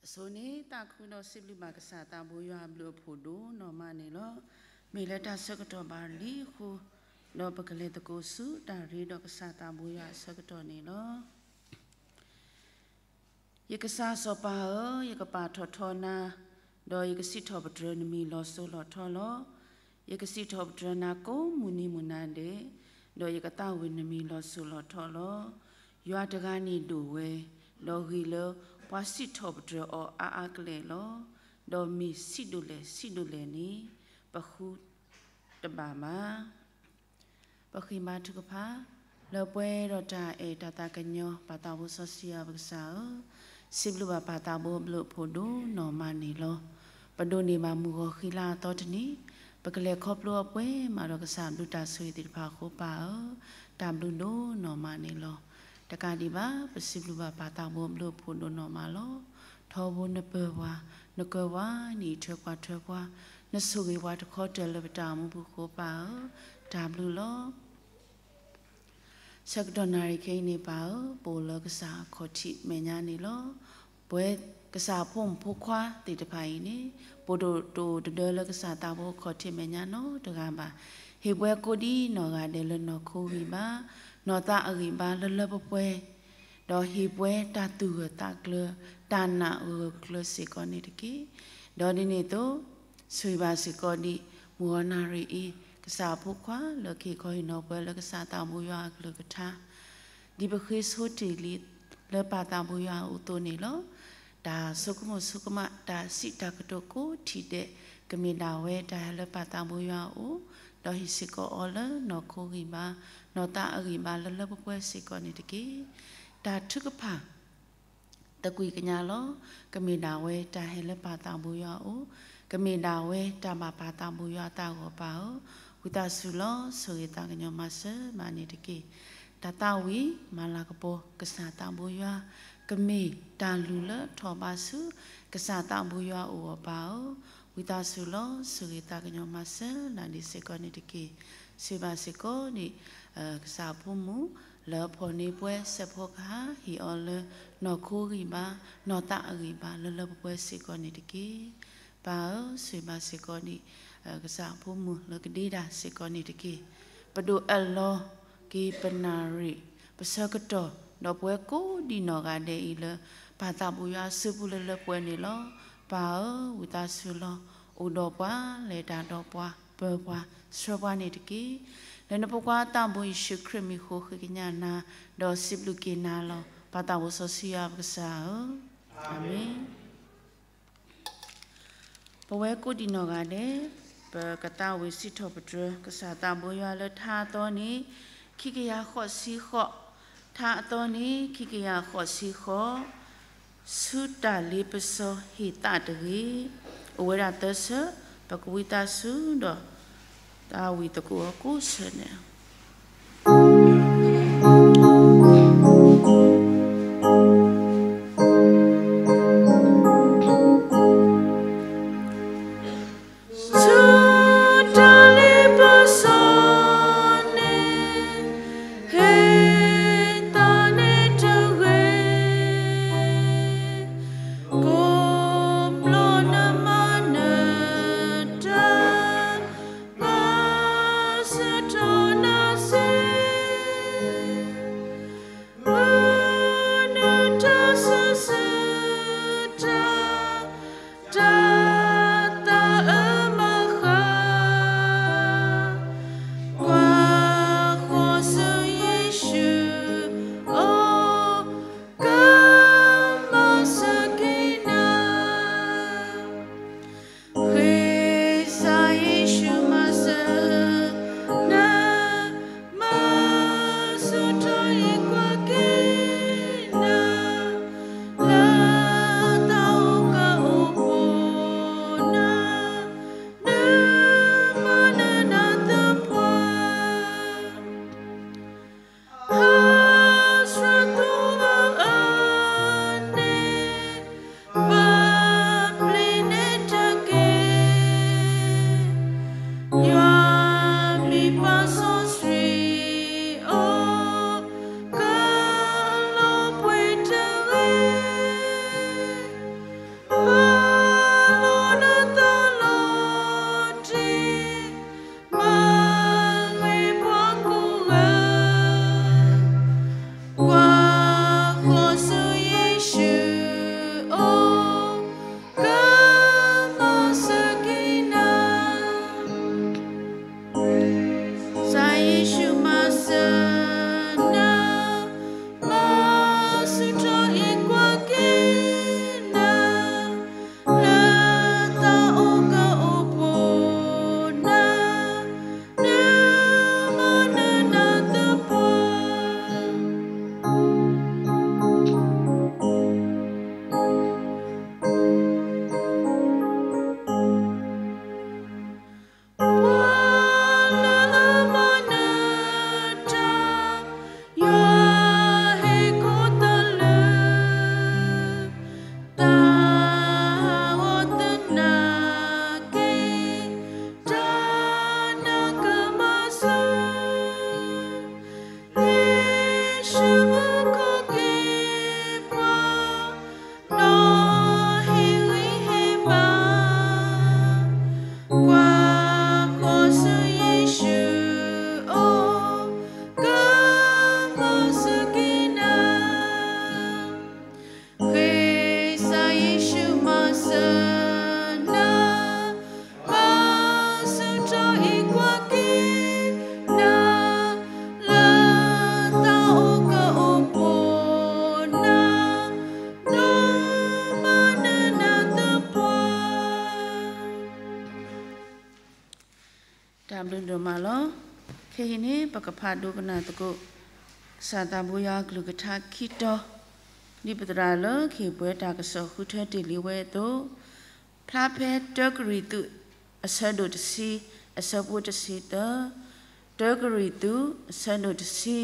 အဆိန့ၣ် သးခုဒီးစံးဘျုးဘၣ်ကစၢ်သးဘိယွၤအဘျုးအဖှိၣ်ဒိၣ်နီၢ်မးန့ၣ်လီၤ. မ့ၢ်လၢတၢ်ဆၢကတီၢ်ဘၣ်လံအဃိ, ဒီးပကလဲၤသကိးဆူတၢ်ရ့ဒီးကစၢ်သးဘိယွၤအဆၢကတီၢ်န့ၣ်လီၤ. ယကစၢ်စီၤပၤဧၢ, ယကပာ်ထီၣ်ထီနၤ, ဒီးယကစံးထီၣ်ပတြၢၤနမံၤလီၤစိၤလီၤထီလီၤ. ယကစံးထီၣ်ပတြၢၤနၤကိးမုၢ်နံၤမုၢ်နၤဒဲး, ဒီးယကသးဝံၣ်နမံၤလီၤစိၤလီၤထီလီၤ. ယွၤတဂၤန့ၣ်ဒိၣ်ဝဲ, ဒီးဂ့ၤလၢပှၤစံးထီၣ်ပတြၢၤအီၤအါအါကလဲာ်လီၤ. ဒီးမ့ၢ်ဆံးဒိၣ်လဲၣ်ဆံးဒိၣ်လဲၣ်န့ၣ်, ပဃုတဘၣ်ဘၣ်. ပဃ့ဘါထုကဖၣ်, လၢပှဲၤဒီးတၢ်အဲၣ်တၢ်သးကညီၤ ပၢ်သးဘိစီဆှံယွၤပကစၢ်ဧၢ, စံးဘျုးဘၣ်ပၢ်သးဘိအဘျုးအဖှိၣ်ဒိၣ်နီၢ်မးန့ၣ်လီၤ. ပဒိးန့ၢ်ဘၣ်မုၢ်ဂီၤဃံလၤအသီတနံၤ, ပကလဲၤခီဖျိအပှဲၤမးဒီးကစၢ်အဘျုးတၢ်ဆိၣ်ဂ့ၤသ့ၣ်တဖၣ်အဃိပၢ်ဧၢ, တၢ်ဘျုးဒိၣ်နီၢ်မးန့ၣ်လီၤ. တကးဒံးဘၣ် ပစံးဘျုးဘၣ်ပၢ်သးဘိအဘျုးအဖှိၣ်ဒိၣ်နီၢ်မးလီၤ. ထီဘိနပၢၢ်ပှၤ, နကၢၤပှၤ, နအံးထွဲကွၢ်ထွဲပှၤ, နဆိၣ်ဂ့ၤပှၤတခီတၢၤလၢပတၢ်အိၣ်မူပူၤအဃိပၢ်ဧၢ, တၢ်ဘျုးလီၤ. ဆၢကတီၢ်နၣ်ရံၣ်ခဲအံၤန့ၣ်ပၢ်ဧၢ, ပအိၣ်လၢကစၢ်အခီၣ်ထံးမဲာ်ညါန့ၣ်လီၤ. ပဝဲကစၢ်အဖိမုၣ်ဖိခွါသ့ၣ်တဖၣ်အံၤန့ၣ်, ပဒိၣ်တအိၣ်တဒၢလၢကစၢ်သးဘိအခီၣ်ထံးမဲာ်ညါနီတဂၤဘၣ်. ဟ့ၣ်ပှဲၤကိးဒံးနီၢ်ဂၤဒဲးလၢနီၢ်ခိဂံၢ်ဘါ, နီၢ်သးအဂံၢ်ဘါလၢလၢပှဲၤပှဲၤ, ဒီးဟ့ၣ်ပှဲၤတၢ်သူၣ်ဂၢၢ်သးကျၢၤ, တၢ်နာ်ဂၢၢ်ဂၢၢ်ကျၢၤစ့ၢ်ကီးန့ၣ်တက့ၢ်. ဒီးဒ်န့ၣ်အသိး, ဆိၣ်ဂ့ၤဘၣ်စ့ၢ်ကီးဒံး မုၢ်ဂီၤနၣ်ရံၣ်အံၤ, ကစၢ်အဖိခွါလၢကဟ့ၣ်ခီဟ့ၣ်နီၤပှၤလၢကစၢ်သးဘိယွၤအကလုၢ်ကထါ, ဒ်ပဃ့ဆိတ့ၢ်လံလၢပၢ်သးဘိယွၤအအိၣ်အသိးန့ၣ်လီၤ. တၢ်ဆိကမိၣ်ဆိကမး တၢ်စံးတၢ်ကတိၤကိးထံၣ်ဒဲး, ကမ့ၢ်ဒၣ်ဝဲတၢ်ဟဲလၢပၢ်သးဘိယွၤအအိၣ်, ဒီးဟ့ၣ်စ့ၢ်ကီးအီၤလၢနီၢ်ခိဂံၢ်ဘါ, နီၢ်သးအဂံၢ်ဘါလၢလၢပှဲၤပှဲၤစ့ၢ်ကီးန့ၣ်တက့ၢ်. တၢ်ထုကဖၣ် သကွံာ်ကညးလီၤ. ကမ့ၢ်ဒၣ်ဝဲတၢ်ဟဲလၢပၢ်သးဘိယွၤအအိၣ်, ကမ့ၢ်ဒၣ်ဝဲတၢ်ဘၣ်ပၢ်သးဘိယွၤအသးအဂီၢ်ပၢ်ဧၢ, ဝံသးစူၤလီၤ ဆိၣ်ဂ့ၤသးကညီၤမၤစၢၤမးန့ၣ်တက့ၢ်. တၢ်သးဝံၣ်မၤလၤကပီၤကစၢ်သးဘိယွၤ, ကမ့ၢ်တၢ်လုၢ်လၢထီၣ်ဘးဆူကစၢ်သးဘိယွၤအအိၣ်အီၤပၢ်ဧၢ, ဝံသးစူၤလီၤ ဆိၣ်ဂ့ၤသးကညီၤမၤစၢၤဒၣ်ဒ်စ့ၢ်ကီးန့ၣ်တက့ၢ်. ဆိၣ်ဂ့ၤဘၣ်စ့ၢ်ကီးဒံး ကစၢ်အဖိမုၣ် လၢအဖီၣ်န့ၢ်ပှဲၤစဲးဖီကဟၣ် ဟ့ၣ်အီၤလၢနီၢ်ခိဂံၢ်ဘါ, နီၢ်သးအဂံၢ်ဘါလၢလၢပှဲၤပှဲၤစ့ၢ်ကီးန့ၣ်တက့ၢ်. ပၢ်ဧၢ, ဆိၣ်ဂ့ၤဘၣ်စ့ၢ်ကီးဒံး ကစၢ်အဖိမုၣ်လၢကဒ့တၢ်စ့ၢ်ကီးန့ၣ်တက့ၢ်. ပဒိၣ်အၢၣ်လီၤက့ၤပနၣ်ရံၣ် ပဆၢကတီၢ် ဒီးပဝဲကိးဒံးနီၢ်ဂၤဒဲးအံၤလၢ ပၢ်သးဘိယွၤအစုပူၤလၢလၢပှဲၤန့ၣ်လီၤ. ပၢ်ဧၢ, ဝံသးစူၤလီၤ အိၣ်ဒီးပှၤ, လဲၤတၢ်ဒီးပှၤ, ပၢၤပှၤ, ဆှၢပှၤန့ၣ်တက့ၢ်. လၢနဖိခွါသးဘိယ့ၣ်ၡူးခရံာ်မံၤအဃိ ဃ့ကညးနၤ, ဒီးစံးဘျုးက့ၤနၤလီၤ. ပၢ်သးဘိစီဆှံယွၤပကစၢ်ဧၢ, အၤမ့ၣ်. ပဝဲကိးဒံးနီၢ်ဂၤဒဲး, ပကသးဝံၣ်စံးထီၣ်ပတြၢၤ ကစၢ်သးဘိယွၤလၢထါအသီန့ၣ်, ခံကယၤဃိးဆံဃိး, ထါအသီန့ၣ် ခံကယၤဃိးဆံဃိး, ဆူတၢ်လ့ပစီဟ့ၣ်သးတဂ့ၤ, အိၣ်ဝဲဒၣ်သၢဆၢ, ပကဝံသးစူၤဒီး သးဝံၣ်သကိးအီၤကိးဆၢန့ၣ် ဆူတၢ်လ့ပစီန့ၣ်, ဟ့ၣ်သးန့ၣ်တဂ့ၤ, ကိးဘျီနမၤနၢၤတၢ် ဘၣ်ဆၢထီၣ်န တၢ်ဘျုးဒိၣ်မးလီၤ. ခဲအံၤန့ၣ် ပကဖးဒိကနၣ်သကိး ကစၢ်သးဘိယွၤအကလုၢ်ကထါခံတီၤ, ဒ်ပသရၣ်လၢကဟ့ၣ်ပှၤတၢ်ကစီၣ်ဃုထၢတ့ၢ်လံဝဲအသိး, ဖျါဖဲတၢကရံၣ်သူး အဆၢဒိၣ်တဆံ အဆၢဖိတဆံသၢ, တၢကရံၣ်သူး အဆၢဒိၣ်တဆံ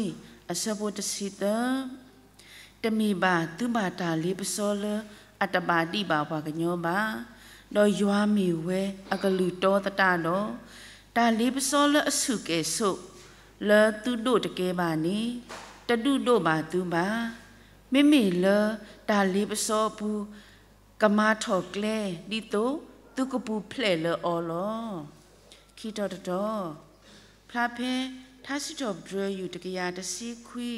အဆၢဖိတဆံသၢ တမ့ၢ်ဘၣ်သုဘၣ်တၢ်လ့ပစီလၢအတဘၣ်ဒံးဘၣ်ပှၤကညီဘၣ်, ဒီးယွၤမ့ၢ်ဝဲအကလုၢ်တီသတးဒီး, တၢ်လ့ပစီလၢအဆူၣ်ကဲၣ်ဆိး လၢသုဒိးတကဲဘၣ်န့ၣ်, တဒုးဒိးဘၣ်သုဘၣ်. မ့မ့ၢ်လၢတၢ်လ့ပစီအပူၤ ကမၤထီၣ်ကျဲ ဒ်သိးသုကပူၤဖျဲးလၢအီၤလီၤ. ခံတီၤတတီၤ, ဖျါဖဲထါစံးထီၣ်ပတြၢၤယူၢ်တကယၤတဆံခွံ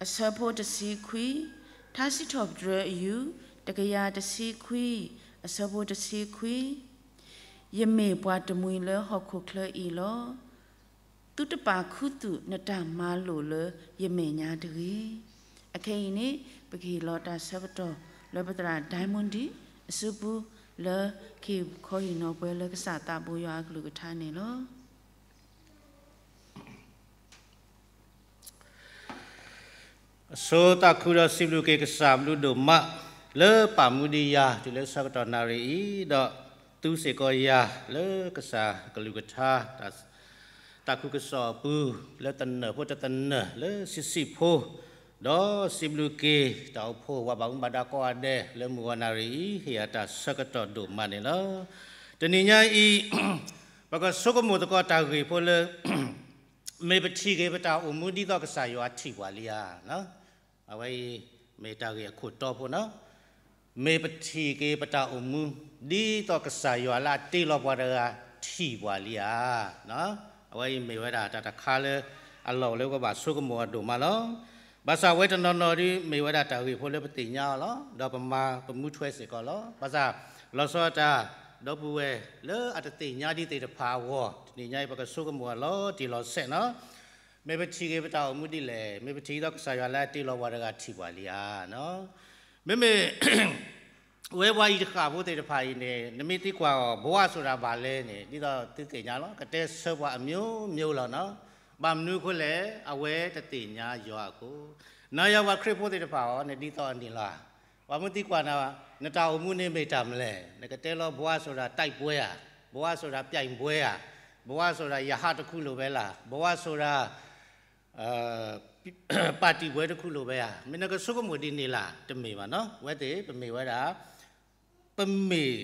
အဆၢဖိတဆံခွံ, ထါစံးထီၣ်ပတြၢၤယူၢ် တကယၤတဆံခွံ အဆၢဖိတဆံခွံ, ယမ့ၢ်ပှၤတမှံၤလၢဟီၣ်ခိၣ်ချၢအံၤလီၤ. သုတပာ်ခူသူၣ်နတၢ်မၤလိာ်လၢယမဲာ်ညါတဂ့ၤ. အခဲအံၤန့ၣ် ပကဟ့ၣ်လီၤတၢ်ဆၢကတီၢ်လၢပသရၣ် Diamond အစုပူၤ လၢကဟ့ၣ်ခီဟ့ၣ်နီၤပှၤလၢကစၢ်သးဘိယွၤအကလုၢ်ကထါန့ၣ်လီၤ. အဆိသးခုဒီးစံးဘျုးက့ၤကစၢ်ဘျုးဒိၣ်မး လၢပာ်မူဒံးယၤတုၤလၢဆၢကတီၢ်နၣ်ရံၣ်အံၤ, ဒီးသုစ့ၢ်ကီးယၤလၢကစၢ်ကလုၢ်ကထါ တၢ်ခုကစီၣ်အပူၤ လၢသနၢၣ်ဖိတသနၢၣ်လၢဆံးဆံးဖိ, ဒီးစံးဘျုးက့ၤတၢ်အိၣ်ဖှိၣ် ဝၤဘၣ်မူဘၣ်ဒါကိးဂၤဒဲးလၢမုၢ်ဂီၤနၣ်ရံၣ်အံၤ ဟ့ၣ်ယၤတၢ်ဆၢကတီၢ်ဒိၣ်မးန့ၣ်လီၤ. တနံၤညါအံၤ ပကဆိကမိၣ်သကိးတၢ်ဂ့ၢ်ဖိလၢ မ့ၢ်ပထံၣ်က့ၤပတၢ်အိၣ်မူဒ်သိးကစၢ်ယွၤထံၣ်ပှၤလံဧါ. အဝဲအံၤ မ့ၢ်တၢ်ဂ့ၢ်အခိၣ်တီဖိနီၤ. မ့ၢ်ပထံၣ်က့ၤပတၢ်အိၣ်မူ ဒ်သိးကစၢ်ယွၤလၢအတ့လီၤပှၤတဂၤထံၣ်ပှၤလံဧါ. အဝဲအံၤမ့ၢ်ဝဲဒၣ်တၢ်တခါလၢ အလီၢ်အိၣ်လၢပဘၣ်ဆိကမိၣ်အီၤဒိၣ်မးလီၤ. ဘၣ်ဆၣ်အဝဲတနီၤနီၤဒီး မ့ၢ်ဝဲဒၣ်တၢ်ဂ့ၢ်ဖိလၢပသ့ၣ်ညါအီၤလီၤ. ဒီးပမၤပမူထွဲစ့ၢ်ကီးလီၤ. ဘၣ်ဆၣ် လီၤဆီဒၣ်တၢ် ဒီပုၢ်ဝဲၢ်လၢအတသ့ၣ်ညါဒံးသ့ၣ်တဖၣ်အဂီၢ် တနံၤညါအံၤ ပကဆိကမိၣ်အီၤလီၤတံၢ်လီၤဆဲးနီၤ. မ့ၢ်ပထံၣ်က့ၤပတၢ်အိၣ်မူဒ်လဲၣ်, မ့ၢ်ပထံၣ်ဒ်သိးကစၢ်ယွၤလၢအတ့လီၤပှၤတဂၤထံၣ်ပှၤလံဧါ. မ့မ့ၢ် ဝဲပှၤအံၤတဃၣ်ဖိသ့ၣ်တဖၣ်အံၤန့ၣ် နမ့ၢ်သံကွၢ်အီၤ ဘဝဆိုတာဘာလဲန့ၣ် ဒ်သိးသုသ့ၣ်ညါလီၤ. ကတဲဆၢပှၤအမျိုးမျိုးလီၤနီၤ. ဘၣ်မနုၤအဃိလဲၣ်, အဝဲတသ့ၣ်ညါယွၤအဃိ. နၤယၤပှၤခရံာ်ဖိသ့ၣ်တဖၣ်အံၤန့ၣ် ဒ်သိးအန့ၣ်လီၤ. ပှၤမ့ၢ်သံကွၢ်နၤ, နတၢ်အိၣ်မူန့ၣ်မ့ၢ်တၢ်မနုၤလဲၣ်, နကတဲလီၤ ဘဝဆိုတာတိုက်ပွဲဧါ, ဘဝဆိုတာပြိုင်ပွဲဧါ, ဘဝဆိုတာရဟတ်တစ်ခုလိုပဲလား, ဘဝဆိုတာ ပါတီပွဲတစ်ခုလိုပဲဧါ. မ့ၢ်နကဆိကမိၣ်ဒ်န့ၣ်လၢ်, တမ့ၢ်ဘၣ်နီၤ. အဝဲသ့ၣ် ပမ့ၢ်ဝဲဒၣ် ပမ့ၢ်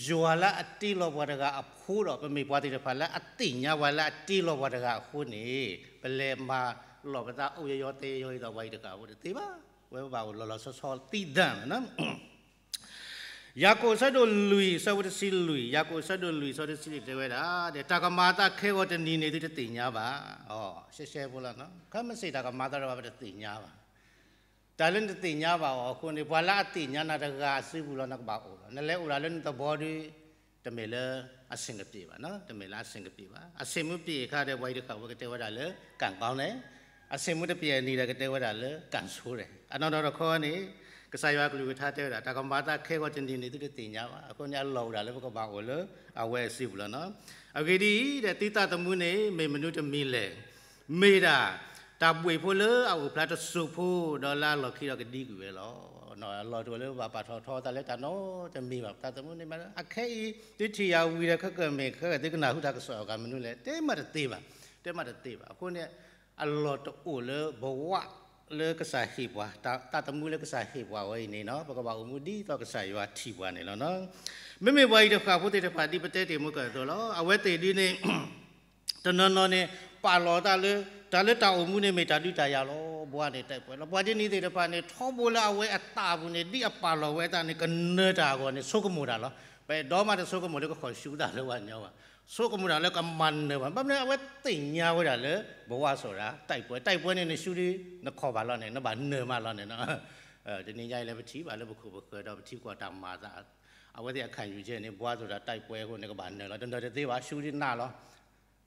ယွၤလၢအတ့လီၤပှၤတဂၤအဖိဒီး ပမ့ၢ်ပှၤသ့ၣ်တဖၣ်လၢအသ့ၣ်ညါပှၤလၢအတ့လီၤပှၤတဂၤအဃိန့ၣ် ပလဲၤမၤလီၤပသးအိၣ်ယီၤယီၤသဲယီၤယီၤဒ်သိးပှၤအံၤတဃၣ်ဖိတသ့ဘၣ်. ဝဲပဘၣ်အိၣ်လီၤလီၤဆီဆီသံဒၣ်နီၤ. ယၤကိာ်အဆၢဒိၣ်လွံၢ် အဆၢဖိတဆံလွံၢ်, ယၤကိာ်အဆၢဒိၣ်လွံၢ် အဆၢဖိတဆံလွံၢ်တဲဝဲဒၣ်, ဒီးတၢ်ကမၤအသးခဲဂီၤတနံၤန့ၣ် သုတသ့ၣ်ညါဘၣ်. အီၤ ရှဲရှဲဖိလီၤနီၤ. ခဲမုၢ်ဆ့ၣ်တၢ်ကမၤအသးဒီးပတသ့ၣ်ညါဘၣ်. တၢ်လၢနတသ့ၣ်ညါဘၣ်အီၤအဃိန့ၣ် ပှၤလၢအသ့ၣ်ညါနၤတဂၤအစုပူၤလီၤ နကဘၣ်အိၣ်လီၤ. နလဲၤအိၣ်ဒၣ်လၢနသဘီဒီး တမ့ၢ်လၢအဆင်ကပ့ၤဘၣ်နီၤ, တမ့ၢ်လၢအဆင်ကပ့ၤဘၣ်. အဆင်မူပျ့ၤအခါဒီး ပှၤအံၤတဃၣ်ဖိကတဲဝဲဒၣ်လၢ ကံကောင်းတယ်, အဆင်မူတပျ့ၤအနံၤဒီး ကတဲဝဲဒၣ်လၢ ကံဆိုးတယ်. အနီၢ်နီၢ်တခီန့ၣ် ကစၢ်ယွၤကလုၢ်ကထါတဲဝဲဒၣ် တၢ်ကမၤအသးခဲဂီၤတနံၤန့ၣ် သုတသ့ၣ်ညါဘၣ်. အဃိန့ၣ် အလီၢ်အိၣ်ဒၣ်လၢပကဘၣ်အိၣ်လၢအဝဲအစုပူၤလီၤနီၤ. အဂ့ၢ်ဒ်အံၤ, ဒီးသုသးသမူန့ၣ် မ့ၢ်မနုၤတမံၤလဲၣ်. မ့ၢ်ဒၣ် တၢ်ဘှံးဖိလၢအအိၣ်ဖျါတစိၢ်ဖိ ဒီးလၢအလီၢ်ခံဒီးကဒံကွံာ်ဝဲလီၤ. အလီၢ်တအိၣ်လၢပဘၣ်ပာ်ထီၣ်ထီအသးလၢတၢ်နီတမံၤဘၣ်. ပသးသမူန့ၣ်မး အခဲအံၤ သုထံၣ်ယၤဝံၤဒီး ခဲကနံၣ် ခဲကနံၣ်သုကနၢ်ဟူတၢ်ကစီၣ်အဂၤမနုၤလဲၣ်, တဲမးတသ့ဘၣ်, တဲမးတသ့ဘၣ်. အဃိန့ၣ် အလီၢ်တအိၣ်လၢဘဝ လၢကစၢ်ဟ့ၣ်ပှၤ, သးသမူလၢကစၢ်ဟ့ၣ်ပှၤဝဲအံၤန့ၣ်နီၤ, ပကဘၣ်အိၣ်မူဒ်သိးကစၢ်ယွၤထံၣ်ပှၤန့ၣ်လီၤ. မ့မ့ၢ်ပှၤအံၤတဃၣ်ဖိသ့ၣ်တဖၣ် ဒ်ပတဲတ့ၢ်မုၢ်ကၢၢ်အသိးလီၤ. အဝဲသ့ၣ်ဒ်န့ၣ် တနီၤနီၤန့ၣ် ပာ်လီၤတၢ်လၢ တၢ်လၢတၢ်အိၣ်မူန့ၣ် မ့ၢ်တၢ်ဒုးတၢ်ယၤလီၤ. ဘဝန့ၣ် တိုက်ပွဲလီၤ. ပှၤဒ်န့ၣ်သ့ၣ်တဖၣ်န့ၣ် ထီဘိလၢအဝဲအသးပူၤန့ၣ် ဒ်အပာ်လီၤဝဲအသးန့ၣ် ကနၢၤတၢ်အဂီၢ်န့ၣ် ဆိကမိၣ်တၢ်လီၤ. ပအဲၣ်ဒိးမးတဆိကမိၣ်လၢကဃီၤဆူသးလၢပှၤကညီဘၣ်. ဆိကမိၣ်တၢ်လၢကမၤနၢၤဘၣ်. ဘၣ်မနုၤအဝဲသ့ၣ်ညါဝဲဒၣ်လၢ ဘဝဆိုတာ တိုက်ပွဲ, တိုက်ပွဲန့ၣ် နဆူဒီး နခီၣ်ဘၣ်လီၤန့ၣ် နဘၣ်နၢၤမးလီၤန့ၣ်နီၤ. တနံၤညါအံၤလၢပထံၣ်ဘၣ်လၢပခိၣ်ပဃၢၤ ဒီးပထံကီၢ်တၢ်မၤအသး အဝဲသ့ၣ်အခၣ်ယူၤကဲန့ၣ် ဘဝဆိုတာ တိုက်ပွဲအဃိန့ၣ် ကဘၣ်နၢၤလီၤ. တနၢၤတသ့ဘၣ်, ဆူဒ်နးလီၤ.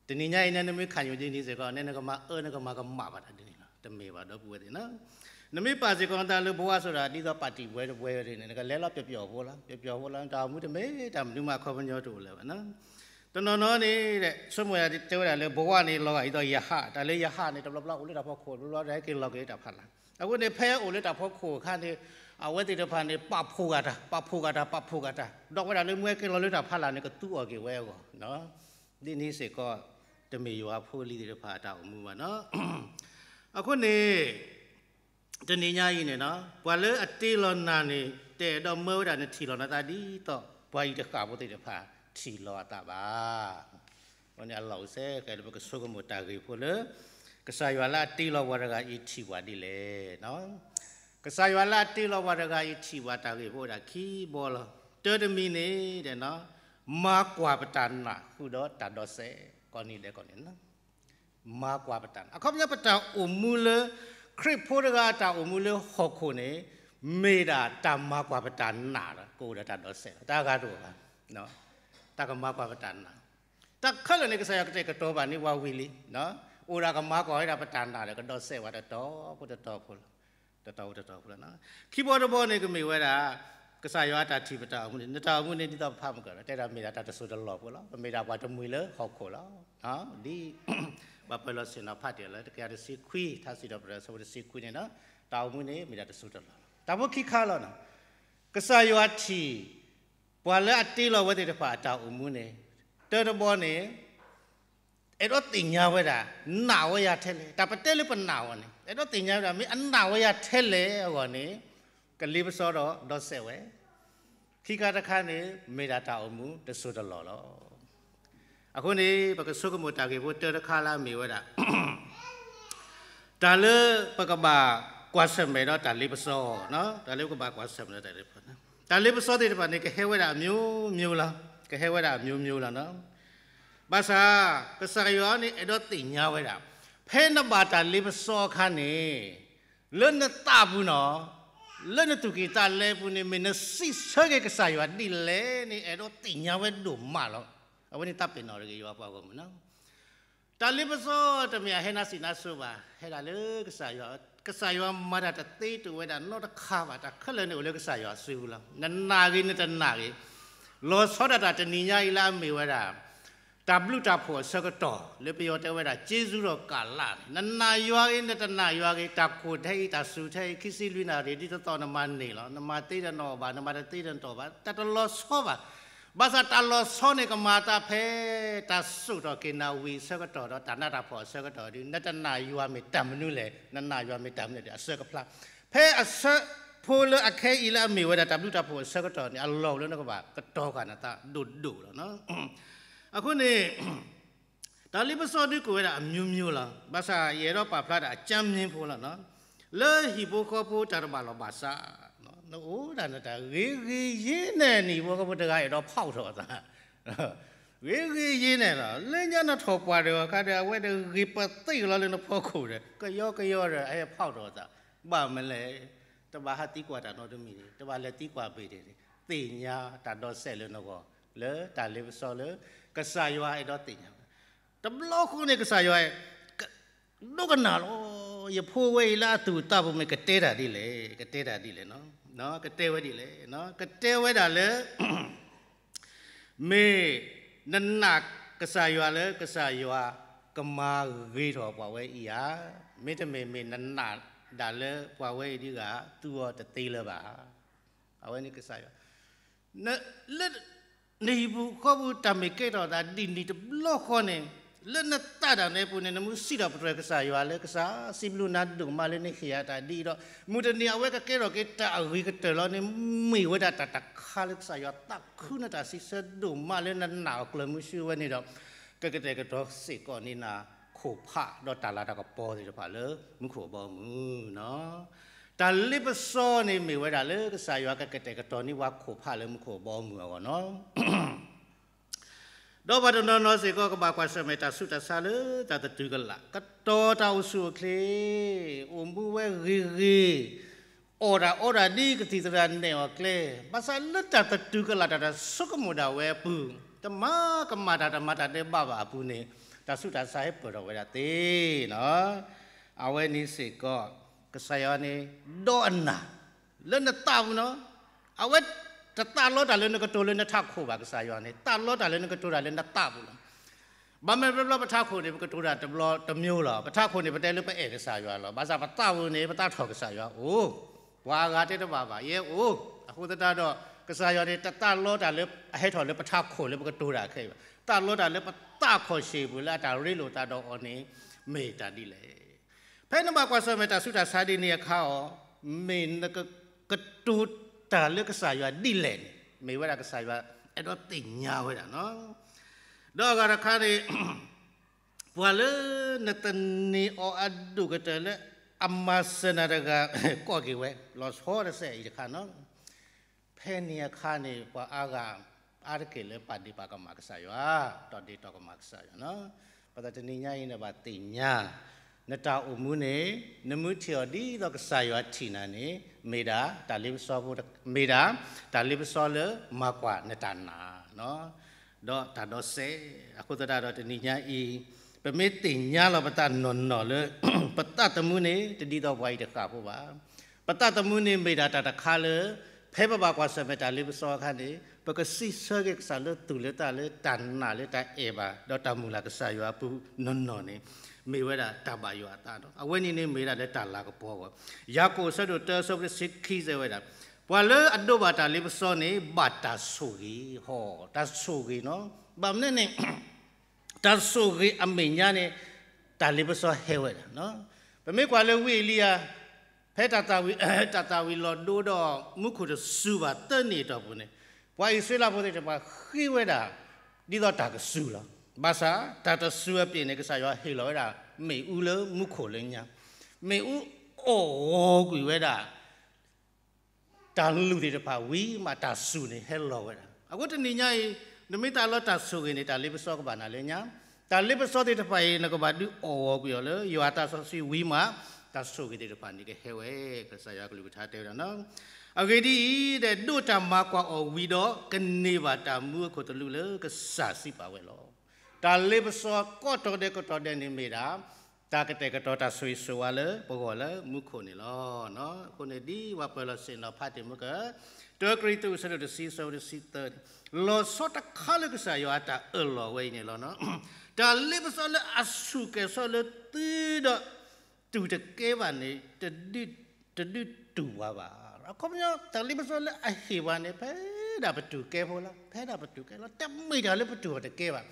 တနံၤညါအံၤန့ၣ် နမ့ၢ်ခၣ်ယူၤဒ်န့ၣ်စ့ၢ်ကီးန့ၣ် နကမၤအၢ နကမၤကမၣ်ဘၣ်တၢ်ဒ်န့ၣ်လီၤ. တမ့ၢ်ဘၣ်ဒီပုၢ်ဝဲၢ်သ့ၣ်နီၤ. နမ့ၢ်ပာ်စ့ၢ်ကီးနသးလၢဘဝဆိုတာ ဒ်သိး ပါတီပွဲတစ်ပွဲန့ၣ် နကလဲၤလီၤပျီပျီဖိလီၤ, ပျီပျီဖိလီၤ, တၢ်အိၣ်မူတမ့ၢ်တၢ်မနုၤမး အခီပညီတအိၣ်လၢၤဘၣ်နီၤ. တနီၤနီၤန့ၣ် ဆိကမိၣ်တဲဝဲဒၣ်လၢ ဘဝန့ၣ်လီၤဂာ်ဒ်သိးယဟၣ်, တၢ်လၢယဟၣ်န့ၣ် တဘျီဘျီအိၣ်လၢတၢ်ဖီခိၣ်, တဘျီဘျီတၢ်ဟဲက့ၤလီၤက့ၤလၢတၢ်ဖီလာ်. အဃိန့ၣ် ဖဲအိၣ်လၢတၢ်ဖီခိၣ်အခါန့ၣ် အဝဲသ့ၣ်တဖၣ်န့ၣ် ပာ်ဖှိၣ်ဂာ်တၢ်, ပာ်ဖှိၣ်ဂာ်တၢ်, ပာ်ဖှိၣ်ဂာ်တၢ်, ဒီးဝဲဒၣ်လၢမ့ၢ်ဟဲက့ၤလီၤလၢတၢ်ဖီလာ်န့ၣ် ကသူအီၤက့ၤဝဲအဂီၢ်. ဒ်န့ၣ်စ့ၢ်ကီး တမ့ၢ်ယွၤဖိလံၤသ့ၣ်တဖၣ်အတၢ်အိၣ်မူဘၣ်နီၤ. အဃိန့ၣ် တနံၤညါအံၤန့ၣ်နီၤ ပှၤလၢအတ့လီၤနၤန့ၣ် တအဲၣ်ဒိးမၢဝဲဒၣ်နထံၣ်လီၤနသးဒ်သိး ပှၤအံၤတဃၣ်ဖိသ့ၣ်တဖၣ်ထံၣ်လီၤအသးဘၣ်. အဃိန့ၣ်အလီၢ်အိၣ်စဲကဲလၢပကဆိကမိၣ်တၢ်ဂ့ၢ်ဖိလၢ ကစၢ်ယွၤလၢအတ့လီၤပှၤတဂၤအံၤထံၣ်ပှၤဒ်လဲၣ်. ကစၢ်ယွၤလၢအတ့လီၤပှၤတဂၤအံၤထံၣ်ပှၤတၢ်ဂ့ၢ်ဖိဝဲဒၣ်ခံဘီလီၤ. တၢ်တမံၤန့ၣ် မၤကွၢ်ပတၢ်နာ်ဃုာ်ဒီးတၢ်ဒိးစဲး ကိးနံၤဒဲးကိးနံၤ မၤကွၢ်ပတၢ်နာ်, အခီပညီပတၢ်အိၣ်မူလၢ ခရံာ်ဖိတဂၤအတၢ်အိၣ်မူလၢဟီၣ်ခိၣ်န့ၣ် မ့ၢ်ဒၣ်တၢ်မၤကွၢ်ပတၢ်နာ်လီၤ, ကအိၣ်ဒီးတၢ်ဒိးစဲးလီၤ, တၢ်ဂၤတအိၣ်ဘၣ်, တၢ်ကမၤကွၢ်ပတၢ်နာ်, တၢ်ခဲလၢာ်န့ၣ် ကစၢ်ယွၤကတဲာ်ကတီၤဘၣ်န့ၢ်ပှၤဝံၤလံ, အိၣ်ဒၣ်ကမၤကွၢ်ဝဲဒၣ်ပတၢ်နာ်ဒီး ကဒိးစဲးဝဲတတီၤဖိတတီၤဖိလီၤ. တတီၤဖိတတီၤဖိလီၤ. ခံဘီတဘီန့ၣ် ကမ့ၢ်ဝဲဒၣ် ကစၢ်ယွၤအတၢ်ထံၣ်ပတၢ်အိၣ်မူန့ၣ်, နတၢ်အိၣ်မူန့ၣ် ဒ်သိးပဖးမုၢ်ကီးလီၤ, တဲဒၣ်မ့ၢ်ဒၣ်တၢ်တစိၢ်တလီၢ်ဖိလီၤ, ပမ့ၢ်ဒၣ်ပှၤတမှံၤလၢဟီၣ်ခိၣ်လီၤ. ဒ်ပှၤပၢၤလီၢ်ဆ့ၣ်နီၤဖးတ့ၢ်လၢ တကယၤတဆံခွံ, ထါစံးထီၣ်ပတြၢၤ အဆၢဖိတဆံခွံန့ၣ်, တၢ်အိၣ်မူန့ၣ် မ့ၢ်ဒၣ်တစိၢ်တလီၢ်လီၤ. တၢ်ဖိခံခါလီၤ. ကစၢ်ယွၤထံၣ် ပှၤလၢအတ့လီၤဝဲသ့ၣ်တဖၣ်အတၢ်အိၣ်မူန့ၣ်, တၢ်တဘီန့ၣ် အဲၣ်ဒိးသ့ၣ်ညါဝဲဒၣ် နာ်ဝဲယၤထဲလဲၣ်, တၢ်ပတဲလၢပနာ်အီၤန့ၣ် အဲၣ်ဒိးသ့ၣ်ညါဝဲဒၣ် မ့ၢ်အနာ်ဝဲယၤထဲလဲၣ်အဂီၢ်န့ၣ်, ကလ့ပစီဒီးဒိးစဲးဝဲ, ခံခါတခါန့ၣ် မ့ၢ်ဒၣ်တၢ်အိၣ်မူတစိၢ်တလီၢ်လီၤ. အဃိန့ၣ် ပကဆိကမိၣ်တၢ်ဂ့ၢ်ဖိတၢတခါလၢအမ့ၢ်ဝဲဒၣ် တၢ်လၢပကဘၣ်ကွၢ်ဆၢၣ်မဲာ်ဒီးတၢ်လ့ပစီ, တၢ်လၢပကဘၣ်ကွၢ်ဆၢၣ်မဲာ်ဒီးတၢ်လ့ပစီ, တၢ်လ့ပစီသ့ၣ်တဖၣ်န့ၣ် ကဟဲဝဲဒၣ်အမျိုးမျိုးလီၤ, ကဟဲဝဲဒၣ်အမျိုးမျိုးလီၤ. ဘၣ်ဆၣ် ကစၢ်ယွၤန့ၣ် အဲၣ်ဒိးသ့ၣ်ညါဝဲဒၣ် ဖဲနဘၣ်တၢ်လ့ပစီအခါန့ၣ် လၢနသးပူၤနီၤ, လၢနသူၣ်ကံၢ်သးလဲပူၤန့ၣ် မ့ၢ်နစံးဆၢက့ၤကစၢ်ယွၤဒ်လဲၣ်န့ၣ် အဲၣ်ဒိးသ့ၣ်ညါဝဲဒိၣ်မးလီၤ. အဝဲန့ၣ်တၢ်ပ့ၤနီၣ်တဂ့ၤ ယွၤပှၤဂီၢ်မုၢ်နီၤ. တၢ်လ့ပစီတမ့ၢ်အဟဲနါစံးနါစိၤဘၣ်, ဟဲဒၣ်လၢကစၢ်ယွၤ, ကစၢ်ယွၤမၤတၢ်တသ့တအိၣ်ဝဲဒၣ်နီတခါဘၣ်, တၢ်ခဲလၢာ်န့ၣ်အိၣ်လၢကစၢ်ယွၤအစုပူၤလီၤ. နနာ်ဂ့ၤနတနာ်ဂ့ၤ, လီၤဆီဒၣ်တၢ်တနံၤညါအံၤလၢအမ့ၢ်ဝဲဒၣ် တၢ်ဘျုးတၢ်ဖှိၣ်အဆၢကတီၢ် လၢပယီၤတဲဝဲဒၣ် ကျေးဇူးတော်ကာလ န့ၣ်, နနာ်ယွၤဂ့ၤ နတနာ်ယွၤဂ့ၤ, တၢ်ခိၣ်ထဲအံၤ တၢ်စူၤထဲအံၤ ခံဆံလွံၢ်နၣ်ရံၣ် ဒ်သိးသိးနမၤန့ၢ်လီၤ. နမၤသ့တနီၤဘၣ်, နမၤတသ့တနီၤဘၣ်, တၢ်တလီၤဆီဘၣ်. ဘၣ်ဆၣ်တၢ်လီၤဆီန့ၣ် ကမၤအသးဖဲ တၢ်စိာ်ထီၣ်က့ၤနၣ်ဝံၤအဆၢကတီၢ်ဒီး တၢ်နးတၢ်ဖှီၣ်အဆၢကတီၢ်ဒီး နတနာ်ယွၤမ့ၢ်တၢ်မနုၤလဲၣ်, နနာ်ယွၤမ့ၢ်တၢ်မနုၤလဲၣ် အဆၢကဖျါ ဖဲအဆၢဖိလၢအခဲအံၤလၢအမ့ၢ်ဝဲဒၣ် တၢ်ဘျုးတၢ်ဖှိၣ်အဆၢကတီၢ်န့ၣ် အလီၢ်လၢနကဘၣ်ကတီၤဃာ်နသးဒိၣ်ဒိၣ်လီၤ. အဃိန့ၣ် တၢ်လ့ပစီဒုးကအိၣ်ဝဲဒၣ်အမျိုးမျိုးလီၤ. ဘၣ်ဆၣ်ယအဲၣ်ဒိးပာ်ဖျါဒၣ်အကြမ်းမျဉ်းဖိလီၤ. လၢဟံၣ်ဖိဃီဖိတၢ်တဘၣ်လီၢ်ဘၣ်စး, နအိၣ်ဒၣ်နတၢ်ဂ့ၤဂ့ၤယ့န့ၣ် နဟံၣ်ဖိဃီဖိတဂၤအဲၣ်ဒိးဖီၣ်ထီၣ်အသး ဂ့ၤဂ့ၤယ့န့ၣ်လီၤ. လၢညါနထီၣ်ပှၢ်တဂီၤခါဒီး အဝဲတဂ့ၤပသ့ၣ်လီၤလၢနဖီခိၣ်ဒီး ကယီကယီဒီး အဟဲဖီၣ်ထီၣ်အသး, ဘၣ်မနုၤလဲၣ်, တဘၣ်ဟးသံကွၢ်တၢ်နီတမံၤန့ၣ်, တဘၣ်လဲၤသံကွၢ်ဘၣ်န့ၣ်, သ့ၣ်ညါတၢ်ဒိးစဲးလၢနဂီၢ် လၢတၢ်လ့ပစီလၢ ကစၢ်ယွၤအဲၣ်ဒိးသ့ၣ်ညါ, တဘျီဃီန့ၣ် ကစၢ်ယွၤ ဒိကနၣ်လီၤ. ယဖိဝဲအံၤလၢအသူၣ်အသးပူၤမ့ၢ်ကတဲတၢ်ဒ်လဲၣ်, ကတဲတၢ်ဒ်လဲၣ်, ကတဲဝဲဒ်လဲၣ်, ကတဲဝဲဒၣ်လၢ မ့ၢ်နနာ်ကစၢ်ယွၤလၢကစၢ်ယွၤကမၤဂ့ၤထီၣ်ပှၤဝဲအံၤဧါ, မ့တမ့ၢ်မ့ၢ်နနာ်ဒၣ်လၢပှၤဝဲအံၤဒ်ဂၤ သူအီၤတသ့လၢၤဘၣ်. အဝဲန့ၣ်ကစၢ်ယွၤ လၢ နဟံၣ်ပူၤဃီပူၤတၢ်မ့ၢ်ကဲထီၣ်သးဒ်န့ၣ်တဘျီဃီန့ၣ်, လၢနသးဒၣ်နဲအပူၤန့ၣ် နမ့ၢ်စံးထီၣ်ပတြၢၤကစၢ်ယွၤလၢကစၢ်စံးဘျုးနၤဒိၣ်မးလၢနဟ့ၣ်ယၤတၢ်ဒ်အံၤဒီး မုၢ်တနံၤအဝဲကကဲထီၣ်က့ၤတၢ်အဂ့ၤကတၢၢ်လီၤန့ၣ် မ့ၢ်ဝဲဒၣ်တၢ်တခါလၢကစၢ်ယွၤသးခုနတၢ်စံးဆၢဒိၣ်မးလၢနနာ်အီၤကျၢၤမုဆူဝဲန့ၣ်ဒီး ကကတဲာ်ကတီၤစ့ၢ်ကီးန့ၢ်နၤခိၣ်ဖးဒီးတၢ်လၤတၢ်ကပီၤသ့ၣ်တဖၣ်လၢမူခိၣ်အဘီအမုၢ်နီၤ. တၢ်လ့ပစီန့ၣ်မ့ၢ်ဝဲဒၣ်လၢကစၢ်ယွၤကကတဲာ်ကတီၤန့ၢ်ပှၤခိၣ်ဖးလၢမူခိၣ်အဘီအမုၢ်အဂီၢ်နီၤ. ဒီးပှၤတနီၤနီၤစ့ၢ်ကီးကဘၣ်ကွၢ်ဆၢၣ်မဲာ်တၢ်ဆူးတၢ်ဆါလၢတၢ်သတူၢ်ကလာ်, ကတီၤတၢ်အိၣ်ဆူၣ်အိၣ်ချ့, အိၣ်မူဝဲဂ့ၤဂ့ၤ, အီၣ်တၢ်အီတၢ်ဒ်ကသံၣ်သရၣ်နဲၣ်အီၤကျဲ, ဘၣ်ဆၣ်လၢတၢ်သတူၢ်ကလာ်တၢ်တၢ်ဆိကမိၣ်ဒၣ်ဝဲအပူၤ, တမၤကမၣ်တၢ်တမၤတၢ်ဒဲးဘးဘၣ်အပူၤန့ၣ်, တၢ်ဆူးတၢ်ဆါဟဲပၢၢ်ထီၣ်ဝဲဒၣ်သ့နီၤ. အဝဲန့ၣ်စ့ၢ်ကီး ကစၢ်ယွၤန့ၣ် ဒီးအနၢ် လၢနသးပူၤနီၤ, အဝဲ တသးလီတၢ်လၢနကတိၤလၢနထးခိၣ်ဘၣ် ကစၢ်ယွၤန့ၣ် သးလီတၢ်လၢနကတိၤတၢ်လၢနသးပူၤလီၤ. ဘၣ်မနုၤလဲၣ် ပထးခိၣ်န့ၣ် ပကတိၤတၢ်တဘျီတမျိုးလီၤ. ပထးခိၣ်န့ၣ် ပတဲလၢပအဲၣ်ကစၢ်ယွၤလီၤ. ဘၣ်ဆၣ်ပသးပူၤန့ၣ် ပသးထီၣ်ကစၢ်ယွၤအိၣ်, ပှၤအဂၤတဲတဘၣ်ဘၣ် ယဲအိၣ်. အဃိသတးဒီး ကစၢ်ယွၤန့ၣ် တသးလီတၢ်လၢအဟဲထီၣ်လၢပထးခိၣ်လၢပကတိၤတၢ်ခဲအံၤဘၣ်. သးလီတၢ်လၢပသးခီၣ်ဆံးပူၤလၢအတၢ်ရ့လိာ်သးဒီးအီၤန့ၣ် မ့ၢ်တၢ်ဒ်လဲၣ်. ဖဲနဘၣ်ကွၢ်ဆၢၣ်မဲာ်တၢ်ဆူးတၢ်ဆါဒ်န့ၣ်အခါအီၤ, မ့ၢ်နကတိၤတၢ်လၢကစၢ်ယွၤဒ်လဲၣ်န့ၣ် မ့ၢ်ဝဲဒၣ်ကစၢ်ယွၤအဲၣ်ဒိးသ့ၣ်ညါဝဲဒၣ်နီၤ. ဒီးအဂၤတခါန့ၣ် ပှၤလၢနသန့ၤအီၤအဒိၣ်ကတၢၢ်လၢအမၤစၢၤနၤတဂၤ ကိးက့ၤဝဲ လီၤဆီတစဲးအံၤတခါနီၤ. ဖဲန့ၣ်အခါန့ၣ် ပှၤအါဂၤအါတက့ၢ်လၢပာ်ဒ့ၣ်ပာ်ကမၣ်ကစၢ်ယွၤ, ဒီးဒ့ၣ်တီၢ်ကမၣ်ကစၢ်ယွၤနီၤ. ဘၣ်ဆၣ်တနံၤညါအံၤန့ၣ် ဘၣ်သ့ၣ်ညါ နတၢ်အိၣ်မူန့ၣ် နမ့ၢ်ထံၣ်အီၤဒ်သိးကစၢ်ယွၤထံၣ်နၤန့ၣ် မ့ၢ်ဒၣ်တၢ်လ့ပစီဖိ, မ့ၢ်ဒၣ်တၢ်လ့ပစီလၢမၤကွၢ်နတၢ်နာ် ဒီးတၢ်ဒီးစဲး. အဃိသတးဒီးတနံၤညါအံၤ ပမ့ၢ်သ့ၣ်ညါလီၤပသးနီၢ်နီၢ်လၢ ပသးသမူန့ၣ် တဒ်သိးပှၤအံၤတဃၣ်ဖိဘၣ်. ပသးသမူန့ၣ်မ့ၢ်ဒၣ်တၢ်တခါလၢ ဖဲပဘၣ်ကွၢ်ဆၢၣ်မဲာ်တၢ်လ့ပစီအခါန့ၣ် ပကစံးဆၢက့ၤကစၢ်လၢသူၣ်လၢသးလၢတၢ်နာ်လၢတၢ်အဲၣ်ဘၣ် ဒီးတၢ်မုၢ်လၢ်ကစၢ်ယွၤအပူၤနီၢ်နီၢ်န့ၣ် မ့ၢ်ဝဲဒၣ်တၢ်ဘၣ်ယွၤအသးဒီး အဝဲန့ၣ်န့ၣ်မ့ၢ်ဝဲဒၣ်လၢတၢ်လၤကပီၤအဂီၢ်. ယၤကိာ်အဆၢဒိၣ်တၢအဆၢဖိတဆံခံစံးဝဲဒၣ်, ပှၤလၢအဒိးဘၣ်တၢ်လ့ပစီန့ၣ် ဘၣ်တၢ်ဆိၣ်ဂ့ၤ, ဟီ တၢ်ဆိၣ်ဂ့ၤနီၤ. ဘၣ်မနုၤန့ၣ် တၢ်ဆိၣ်ဂ့ၤအမဲာ်ညါန့ၣ် တၢ်လ့ပစီဟဲဝဲဒၣ်. ပမ့ၢ်ကွၢ်လၢဝံအ့လံယၤ ဖဲတၢ်သၣ်ဝံၤလီၤဒိဒီးမူခိၣ်တစူၤဘၣ်သၢနံၣ်အတီၢ်ပူၤန့ၣ် ပှၤအံၣ်စရ့လးဖိသ့ၣ်တဖၣ်ဃ့ဝဲဒၣ် ဒ်သိးတၢ်ကစူၤလီၤ. ဘၣ်ဆၣ်တၢ်တစူၤအပျ့ၤန့ၣ် ကစၢ်ယွၤဟ့ၣ်လီၤဝဲဒၣ် မ့ၣ်အူလၢမူခိၣ်လၢညါ, မ့ၣ်အူအိၣ်ဂီၤကွံာ်ဝဲဒၣ် တၢ်လုၢ်သ့ၣ်တဖၣ်ဝံၤမး တၢ်စူၤန့ၣ်ဟဲလီၤဝဲဒၣ်. အဃိတနံၤညါအံၤ နမ့ၢ်သးလီတၢ်ဆိၣ်ဂ့ၤန့ၣ် တၢ်လ့ပစီကဘၣ်နၤလၢညါ, တၢ်လ့ပစီသ့ၣ်တဖၣ်အံၤ နကဘၣ်ဒုးအိၣ်ဂီၤကွံာ်အီၤလၢ ယွၤအသးစီဆှံဝံၤမး တၢ်ဆိၣ်ဂ့ၤသ့ၣ်တဖၣ်န့ၣ်ကဟဲဝဲ, ကစၢ်ယွၤကလုၢ်ကထါတဲဝဲဒၣ်နီၤ. အဂ့ၢ်ဒ်အံၤ, ဒိးတၢ်မၤကွၢ်အီၤဝံၤဒီး ကန့ၢ်ဘၣ်တၢ်မူအခိၣ်သလုးလၢကစၢ်စံးပာ်ဝဲလီၤ. တၢ်လ့ပစီကိးတီၤဒဲးကတီၤဒဲးန့ၣ်မ့ၢ်ဒၣ် တၢ်ကတဲာ်ကတီၤတၢ်ဆိၣ်ဂ့ၤဆိၣ်ဝါလၢပဂီၢ်လၢမူခိၣ်န့ၣ်လီၤ. အဃိန့ၣ်ဒ်ပှၤပၢၤလီၢ်ဆ့ၣ်နီၤဖးတ့ၢ်မုၢ်က တၢကရံၣ်သူး အဆၢဒိၣ်တဆံ အဆၢဖိတဆံသၢန့ၣ် လီၤဆီတခါလၢကစၢ်ယွၤအတၢ်အၢၣ်လီၤဝဲအံၤန့ၣ်လီၤ. တၢ်လ့ပစီလၢအဆူၣ်ကဲၤဆီလၢသုဒီး တူၢ်တကဲဘၣ်န့ၣ် တဒုးတူၢ်ပှၤဘၣ်. အခီပညီ တၢ်လ့ပစီလၢအဟ့ၣ်ပှၤန့ၣ် ဖဲဒၣ်ပတူၢ်ကဲဖိလီၤ, ဖဲဒၣ်ပတူၢ်ကဲလီၤ, တမ့ၢ်တၢ်လၢပတူၢ်အီၤတကဲဘၣ်.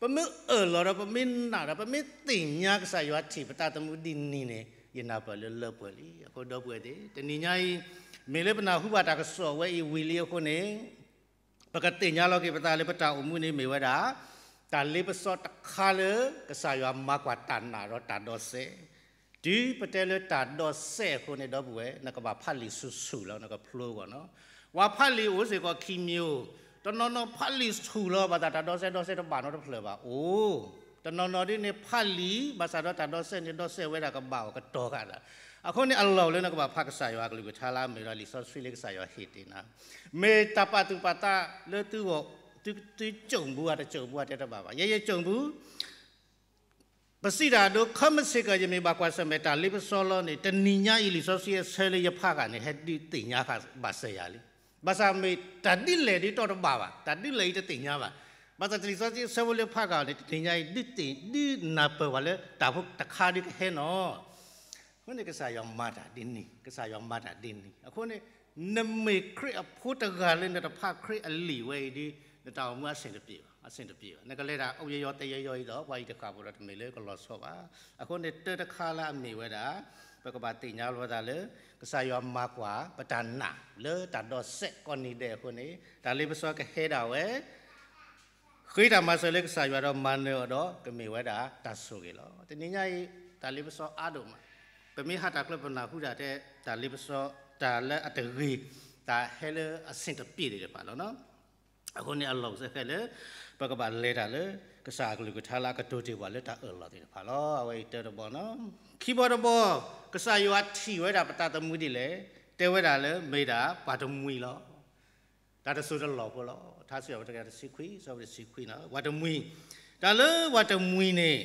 ပမ့ၢ်အၢၣ်လီၤဒီး ပမ့ၢ်နာ်ဒီး ပမ့ၢ်သ့ၣ်ညါကစၢ်ယွၤထံၣ်ပသးသမူဒ်န့ၣ်န့ၣ် ယနၢ်ပၢၢ်လၢလၢပှဲၤလံ. အဃိဒီပုၢ်ဝဲၢ်သ့ၣ် တနံၤညါအံၤ မ့ၢ်လၢပနၢ်ဟူဘၣ်တၢ်ကစီၣ်ဝဲအံၤဝံၤလံအဃိန့ၣ် ပကသ့ၣ်ညါလီၤက့ၤပသးလၢပတၢ်အိၣ်မူန့ၣ်မ့ၢ်ဝဲဒၣ် တၢ်လ့ပစီတခါလၢ ကစၢ်ယွၤမၤကွၢ်တၢ်နာ်ဒီးတၢ်ဒီးစဲး. တုၤပတဲလၢတၢ်ဒီးစဲးအဃိန့ၣ် ဒီပုၢ်ဝဲၢ် နကဘၣ်ဖးလံာ်ဆူၣ်ဆူၣ်လီၤ နကဖျိအဂီၢ်နီၤ. ပှၤဖးလံာ်အိၣ်စ့ၢ်ကီးခံမံၤဧိၤ, တနီၤနီၤဖးလံာ်ဆူၣ်လီၤ ဘၣ်သးတၢ်ဒီးစဲး ဒီးစဲးတဘၣ်နီတဖျၢၣ်ဘၣ် အိၣ်. တနီၤနီၤဒ်န့ၣ်ဖးလံာ် ဘၣ်ဆၣ်ဒီးတၢ်ဒီးစဲးန့ၣ် ဒီးစဲးဝဲဒၣ်ကဘၣ်အီၤကတီၤဃာ်ဒၣ်. အဃိန့ၣ်အလီၢ်လၢနကဘၣ်ဖးကစၢ်ယွၤအကလုၢ်ကထါလၢအမ့ၢ်ဒီးလံာ်စီဆှံလၢကစၢ်ယွၤဟ့ၣ်တ့ၢ်နၤ မ့ၢ်တၢ်ပာ်သူၣ်ပာ်သးလၢသုဂီၢ်, သု, သုကၠိၣ်ဘူးဧါ တကၠိၣ်ဘူးဧါတဲတဘၣ်ဘၣ်. ယဲယကၠိၣ်ဘူး ပစံးတၢ်အဒိ ခီမ့ၢ်စ့ၢ်ကီးယမ့ၢ်ဘၣ်ကွၢ်ဆၢၣ်မဲာ်တၢ်လ့ပစီလီၤန့ၣ် တနံၤညါအံၤလံာ်စီဆှံအဆၢလၢယဖးဃာ်န့ၣ် ဟဲဒုးသ့ၣ်ညါဃာ်ဘၣ်စၢၤယၤလံ. ဘၣ်ဆၣ်မ့ၢ်တၢ်ဒ်လဲၣ်ဒ်တီတဘၣ်ဘၣ်, တၢ်ဒ်လဲၣ်အံၤတသ့ၣ်ညါဘၣ်. ဘၣ်ဆၣ်လံာ်စီဆှံအဆၢဖိလၢဖးဃာ်န့ၣ် တနံၤညါအံၤ ဒုးသ့ၣ်, ဒုးနၢ်ပၢၢ်ပှၤလၢတၢ်ဖိတခါဒုးကဟဲနီၤ အဃိန့ၣ် ကစၢ်ယွၤမၤတၢ်ဒ်န့ၣ်, ကစၢ်ယွၤမၤတၢ်ဒ်န့ၣ်. အဃိန့ၣ် နမ့ၢ်ခရံာ်အဖိတဂၤလၢနတဖးခရံာ်အလံာ်ဝဲအံၤဒီး နတၢ်အိၣ်မူအဆင်တပြေဘၣ်, အဆင်တပြေဘၣ်. နကလဲၤတၢ်အိၣ်ယယီၤသဲယယီၤအံၤဒီး ပှၤအံၤတဃၣ်ဖိဒီးတမ့ၢ်လၢကလီၤဆီဘၣ်. အဃိန့ၣ် တၢ်တခါလၢအမ့ၢ်ဝဲဒၣ် ပကဘၣ်သ့ၣ်ညါလီၤပသးလၢ ကစၢ်ယွၤမၤကွၢ်ပတၢ်နာ်လၢတၢ်ဒီးစဲးကိးနံၤဒဲးအဃိန့ၣ် တၢ်လ့ပစီကဟဲဒၣ်ဝဲ ဃ့တၢ်မၤစၢၤလၢကစၢ်ယွၤဒီးမၤနၢၤအီၤဒီး ကမ့ၢ်ဝဲဒၣ်တၢ်ဆိၣ်ဂ့ၤလီၤ. တနံၤညါအံၤ တၢ်လ့ပစီအါဒိၣ်မး, ပမ့ၢ်ဟးတၢ်ချၢပနၢ်ဟူဒၣ်ထဲ တၢ်လ့ပစီ တၢ်လၢအတဂ့ၤ, တၢ်ဟဲလၢအဆင်တပြေသ့ၣ်တဖၣ်လီၤ. အဃိန့ၣ်အလီၢ်စဲဃဲလၢ ပကဘၣ်လဲၤတၢ်လၢ ကစၢ်အကလုၢ်ကထါလၢအကတိၤတ့ၢ်ပှၤလၢတၢ်အၢၣ်လီၤသ့ၣ်တဖၣ်လီၤ. အဝဲအံၤတၢတဘီနီၤ. ခံဘီတဘီ, ကစၢ်ယွၤထံၣ်ဝဲဒၣ်ပသးသမူဒ်လဲၣ်, တဲဝဲဒၣ်လၢမ့ၢ်ဒၣ်ပှၤတမှံၤလီၤ. တၢ်တစိၤတလီၢ်ဖိလီၤ. ထါစံးအီၤပတြၢၤတဆံခွံ, အဆၢဖိတဆံခွံနီၤ, ပှၤတမှံၤ, တၢ်လၢပှၤတမှံၤန့ၣ်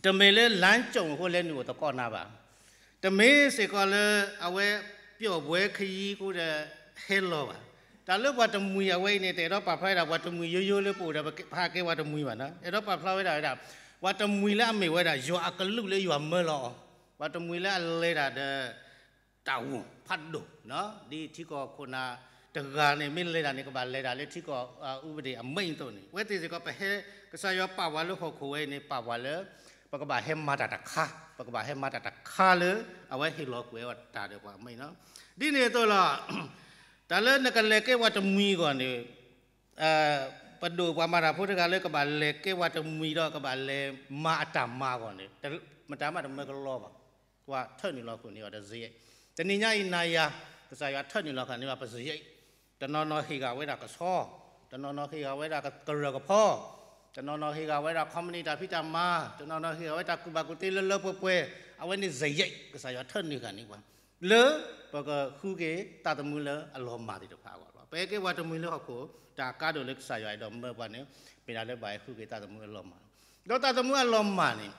တမ့ၢ်လၢလါကၠိၣ်အဃိလဲၤနုာ်အိၣ်သကိးနၤဘၣ်. တမ့ၢ်စ့ၢ်ကီးလၢအဝဲပျီၣ်ဘှဲခယံအဃိဒီးဟဲလီၤဘၣ်. တၢ်လၢပှၤတမှံၤအဝဲအံၤန့ၣ် တအဲၣ်ဒိးပာ်ဖျါဝဲဒၣ် ပှၤတမှံၤယိယိလၢပအိၣ်ဒီးပဖးကဲပှၤတမှံၤဘၣ်နီၤ, အဲၣ်ဒိးပာ်ဖျါဝဲဒၣ်ဝဲဒၣ် ပှၤတမှံၤလၢအမ့ၢ်ဝဲဒၣ် ယွၤအကလူးလၢယွၤမၢလီၤအီၤ, ပှၤတမှံၤလၢအလဲၤတၢ်ဒီး တၢ်ဂီၤဖးဒိၣ်, ဒ်ထံကီၢ်ခိၣ်နၢ်တဂၤန့ၣ် မ့ၢ်လဲၤတၢ်န့ၣ် ကဘၣ်လဲၤတၢ်လၢထံကီၢ်အူပဒ့ၣ်အမိၢ်အသိးန့ၣ်, အဝဲသ့ၣ်စ့ၢ်ကီး ပဟဲ ကစၢ်ယွၤပာ်ပှၤလၢဟီၣ်ခိၣ်ဝဲအံၤန့ၣ် ပာ်ပှၤလၢ ပကဘၣ်ဟဲမၤတၢ်တခါ, ပကဘၣ်ဟဲမၤတၢ်တခါလၢ အဝဲဟ့ၣ်လီၤကွံာ်အီၤတၢ်ဒီးပှၤအမိၢ်နီၤ, ဒ်န့ၣ်အသိးလီၤ. တၢ်လၢနကလဲၤကဲပှၤတမှံၤအဂီၢ်န့ၣ် ပဒိၣ်ပှၤမၤတၢ်ဖိတဂၤလၢကဘၣ်လဲၤကဲပှၤတမှံၤဒီး ကဘၣ်လဲၤမၤအတၢ်မၤအဂီၢ်န့ၣ် မတၤမးတမၢကလီဘၣ်, ပှၤထၢနုာ်လီၤဃုာ်န့ၢ်အီၤတစရိတ်, တနံၤညါအံၤနၤယၤ ကစၢ်ယွၤထၢနုာ်လီၤဃုာ်န့ၢ်အီၤပစရိတ်, တနီၤနီၤဟ့ၣ်ဂၢ်ဝဲဒၣ်ကဆီ, တနီၤနီၤဟ့ၣ်ဂၢ်ဝဲဒၣ်ကရၢၢ်ကဖီ, တနီၤနီၤဟ့ၣ်ဂၢ်ဝဲဒၣ် company တၢ်ဖံးတၢ်မၤ, တနီၤနီၤဟ့ၣ်ဂၢ်ဝဲတၢ်ကူၣ်ဘၣ်ကူၣ်သ့လၢလၢပှဲၤပှဲၤ, အဝဲန့ၣ်စရိတ် ကစၢ်ယွၤထၢနုာ်ဃုာ်န့ၢ်ပှၤ လၢပကဃုက့ၤသးသမူလၢအလီၤမၢ်သ့ၣ်တဖၣ်အဂီၢ်လီၤ. ပဟဲကဲပှၤတမှံၤလၢဟီၣ်ခိၣ် တၢ်အကါဒိၣ်လၢကစၢ်ယွၤအဲၣ်ဒိးမၢပှၤန့ၣ် မ့ၢ်ဒၣ်လၢဘၣ်ဟဲဃုက့ၤသးသမူအလီၤမၢ်လီၤ. ဒီးသးသမူအလီၤမၢ်န့ၣ်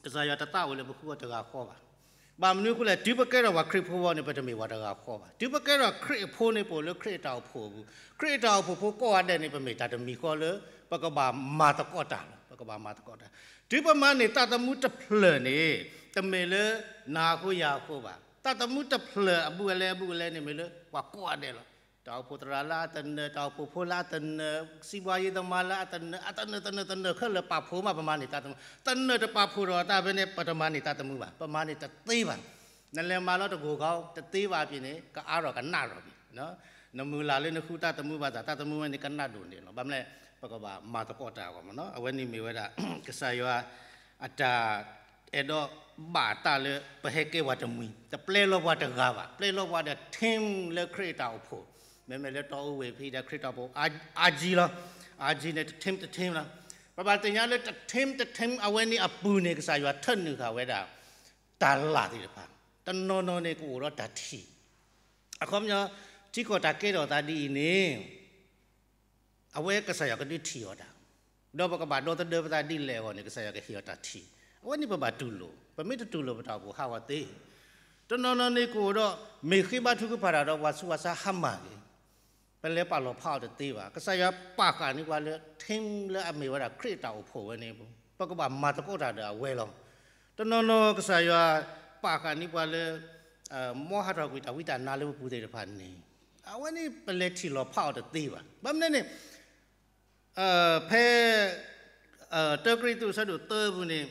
ကစၢ်ယွၤတသးအိၣ်လၢပဃုအီၤတဂၤဃီဘၣ်. ဘၣ်မနုၤအဃိလဲၣ်, တုၤပကဲထီၣ်ပှၤခရံာ်ဖိဝဲန့ၣ် ပတမ့ၢ်ပှၤတဂၤဃီဘၣ်. တုၤပကဲထီၣ်ခရံာ်အဖိန့ၣ် ပအိၣ်လၢခရံာ်အတၢ်အိၣ်ဖှိၣ်အပူၤ, ခရံာ်အတၢ်အိၣ်ဖှိၣ်ဖိကိးဂၤဒဲးန့ၣ် ပမ့ၢ်တၢ်တမံၤဃီလၢ ပကဘၣ်မၤသကိးတၢ်လီၤ. ပကဘၣ်မၤသကိးတၢ်. တုၤပမၤန့ၢ်သးသမူတဖျၢၣ်န့ၣ် တမ့ၢ်လၢနၤအဃိယၤအဃိဘၣ်. သးသမူတဖျၢၣ်အဘူးအလဲ အဘူးအလဲန့ၣ် မ့ၢ်လၢပှၤကိးဂၤဒဲးလီၤ. တၢ်အိၣ်ဖှိၣ်သရၣ်လၢအသနၢၣ်, တၢ်အိၣ်ဖှိၣ်ဖိလၢအသနၢၣ်, စံးဘှါယံၤသမါလၢအသနၢၣ်, အသနၢၣ်သနၢၣ်သနၢၣ်ခဲလၢာ် ပာ်ဖှိၣ်မး ပမၤန့ၢ်သးသမူ. သနၢၣ်တပာ်ဖှိၣ်ထီၣ်အသးဖဲန့ၣ် ပတမၤန့ၢ်သးသမူဘၣ်, ပမၤန့ၢ်တသ့ဘၣ်. နလဲၤမၤလီၤတဂိၢ်ဂီၢ် တသ့ဘၣ်အပျ့ၤန့ၣ် ကအါထီၣ်ကနးထီၣ်က့ၤ နမုၢ်လၢ်လၢနဃုသးသမူဘၣ်သး သးသမူဝဲန့ၣ်ကနးဒိၣ်န့ၣ်လီၤ. ဘၣ်မနုၤလဲၣ်, ပကဘၣ်မၤသကိးတၢ်အဂီၢ်မ့ၢ်နီၤ. အဝဲန့ၣ်မ့ၢ်ဝဲဒၣ် ကစၢ်ယွၤအတၢ်အဲၣ်ဒိးဘၣ်အသးလၢ ပဟဲကဲပှၤတမှံၤ, တပျဲလီၤပှၤတဂၤဘၣ်, ပျဲလီၤပှၤဒီး team လၢခရံာ်အတၢ်အိၣ်ဖှိၣ်, မ့မ့ၢ်လၢတီအူဝ့ၢ်ဖဲဒီးခရံာ်အတၢ်အိၣ်ဖှိၣ် အါကံလီၤ, အါကံန့ၣ် တ team တ team လီၤ. ပဘၣ်သ့ၣ်ညါလၢတ team တ team အဝဲန့ၣ်အပူၤန့ၣ် ကစၢ်ယွၤထၢနုာ်ဃာ်ဝဲဒၣ် တၢ်လၢ်သ့ၣ်တဖၣ်, တနီၤနီၤန့ၣ် ကအိၣ်ဒီးတၢ်ထံၣ်, အခီပညီ ထံကီၢ်တၢ်ကဲထီၣ်သးဒ်အံၤန့ၣ် အဝဲကစၢ်ယွၤကဒုးထံၣ်အီၤတၢ်, ဒီးပကဘၣ်ဒီသဒၢပသးဒ်လဲၣ်အဂီၢ်န့ၣ် ကစၢ်ယွၤကဟ့ၣ်အီၤတၢ်ထံၣ်, အဝဲန့ၣ်ပဘၣ်တူၢ်လိာ်, ပမ့ၢ်တတူၢ်လိာ်ပတၢ်အိၣ်ဖှိၣ်ဟးဂီၤသ့. တနီၤနီၤန့ၣ်ကအိၣ်ဒီး မ့ၢ်ဃ့ဘါထုကဖၣ်တၢ်ဒီးပှၤဆူးပှၤဆါဟါမၢ်ဂ့ၤ, ပလဲၤပာ်လီၤဖးအီၤတသ့ဘၣ်. ကစၢ်ယွၤပာ်ဃာ်န့ၢ်ပှၤလၢ team လၢအမ့ၢ်ဝဲဒၣ်ခရံာ်အတၢ်အိၣ်ဖှိၣ်ဝဲန့ၣ်, ပကဘၣ်မၤသကိးတၢ်ဒီးအဝဲလီၤ. တနီၤနီၤကစၢ်ယွၤပာ်ဃာ်န့ၢ်ပှၤလၢ မ်ဟးထီၣ်ကွံာ်တၢ်ဝံတၢ်နါလၢပပူၤသ့ၣ်တဖၣ်န့ၣ်, အဝဲန့ၣ်ပလဲၤထံၣ်လီၤဖးအီၤတသ့ဘၣ်. ဘၣ်မနုၤန့ၣ် ဖဲ တၢကရံၣ်သူးအဆၢဒိၣ်သၢပူၤန့ၣ်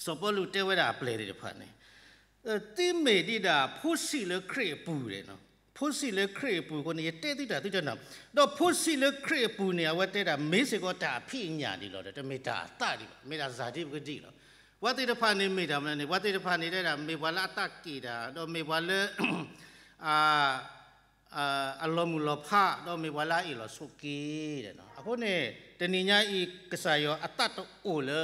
စီၤပီလူးတဲဝဲဒၣ်အပျဲၢ်သ့ၣ်တဖၣ်န့ၣ်, သုမ့ၢ်ဒ်ဒၣ်ဖိဆံးလၢခရံာ်အပူၤန့ၣ်, ဖိဆံးလၢခရံာ်အပူၤအဃိန့ၣ် ယတဲသုတၢ်သုတနီၤ, ဒီးဖိဆံးလၢခရံာ်အပူၤန့ၣ် အဝဲတဲဒၣ် မ့ၢ်စ့ၢ်ကီးတၢ်အဖံးအညၣ်ဒံးလီၤဒီး တမ့ၢ်တၢ်အသၣ်ဒံးဘၣ်, မ့ၢ်ဒၣ်စၢ်ဒံးပကဒံးလီၤ. ပှၤသ့ၣ်တဖၣ်န့ၣ်မ့ၢ်တၢ်မနုၤန့ၣ် ပှၤသ့ၣ်တဖၣ်န့ၣ်တဲဒၣ် မ့ၢ်ပှၤလၢအသးက့ၣ်တၢ် ဒီးမ့ၢ်ပှၤလၢ အလီၤမုၢ်လီၤဖး ဒီးမ့ၢ်ပှၤလၢအအ့ၣ်လိာ်ဆိးက့ဒီး, အဃိန့ၣ် တနံၤညါအံၤ ကစၢ်ယွၤအသးတအိၣ်လၢ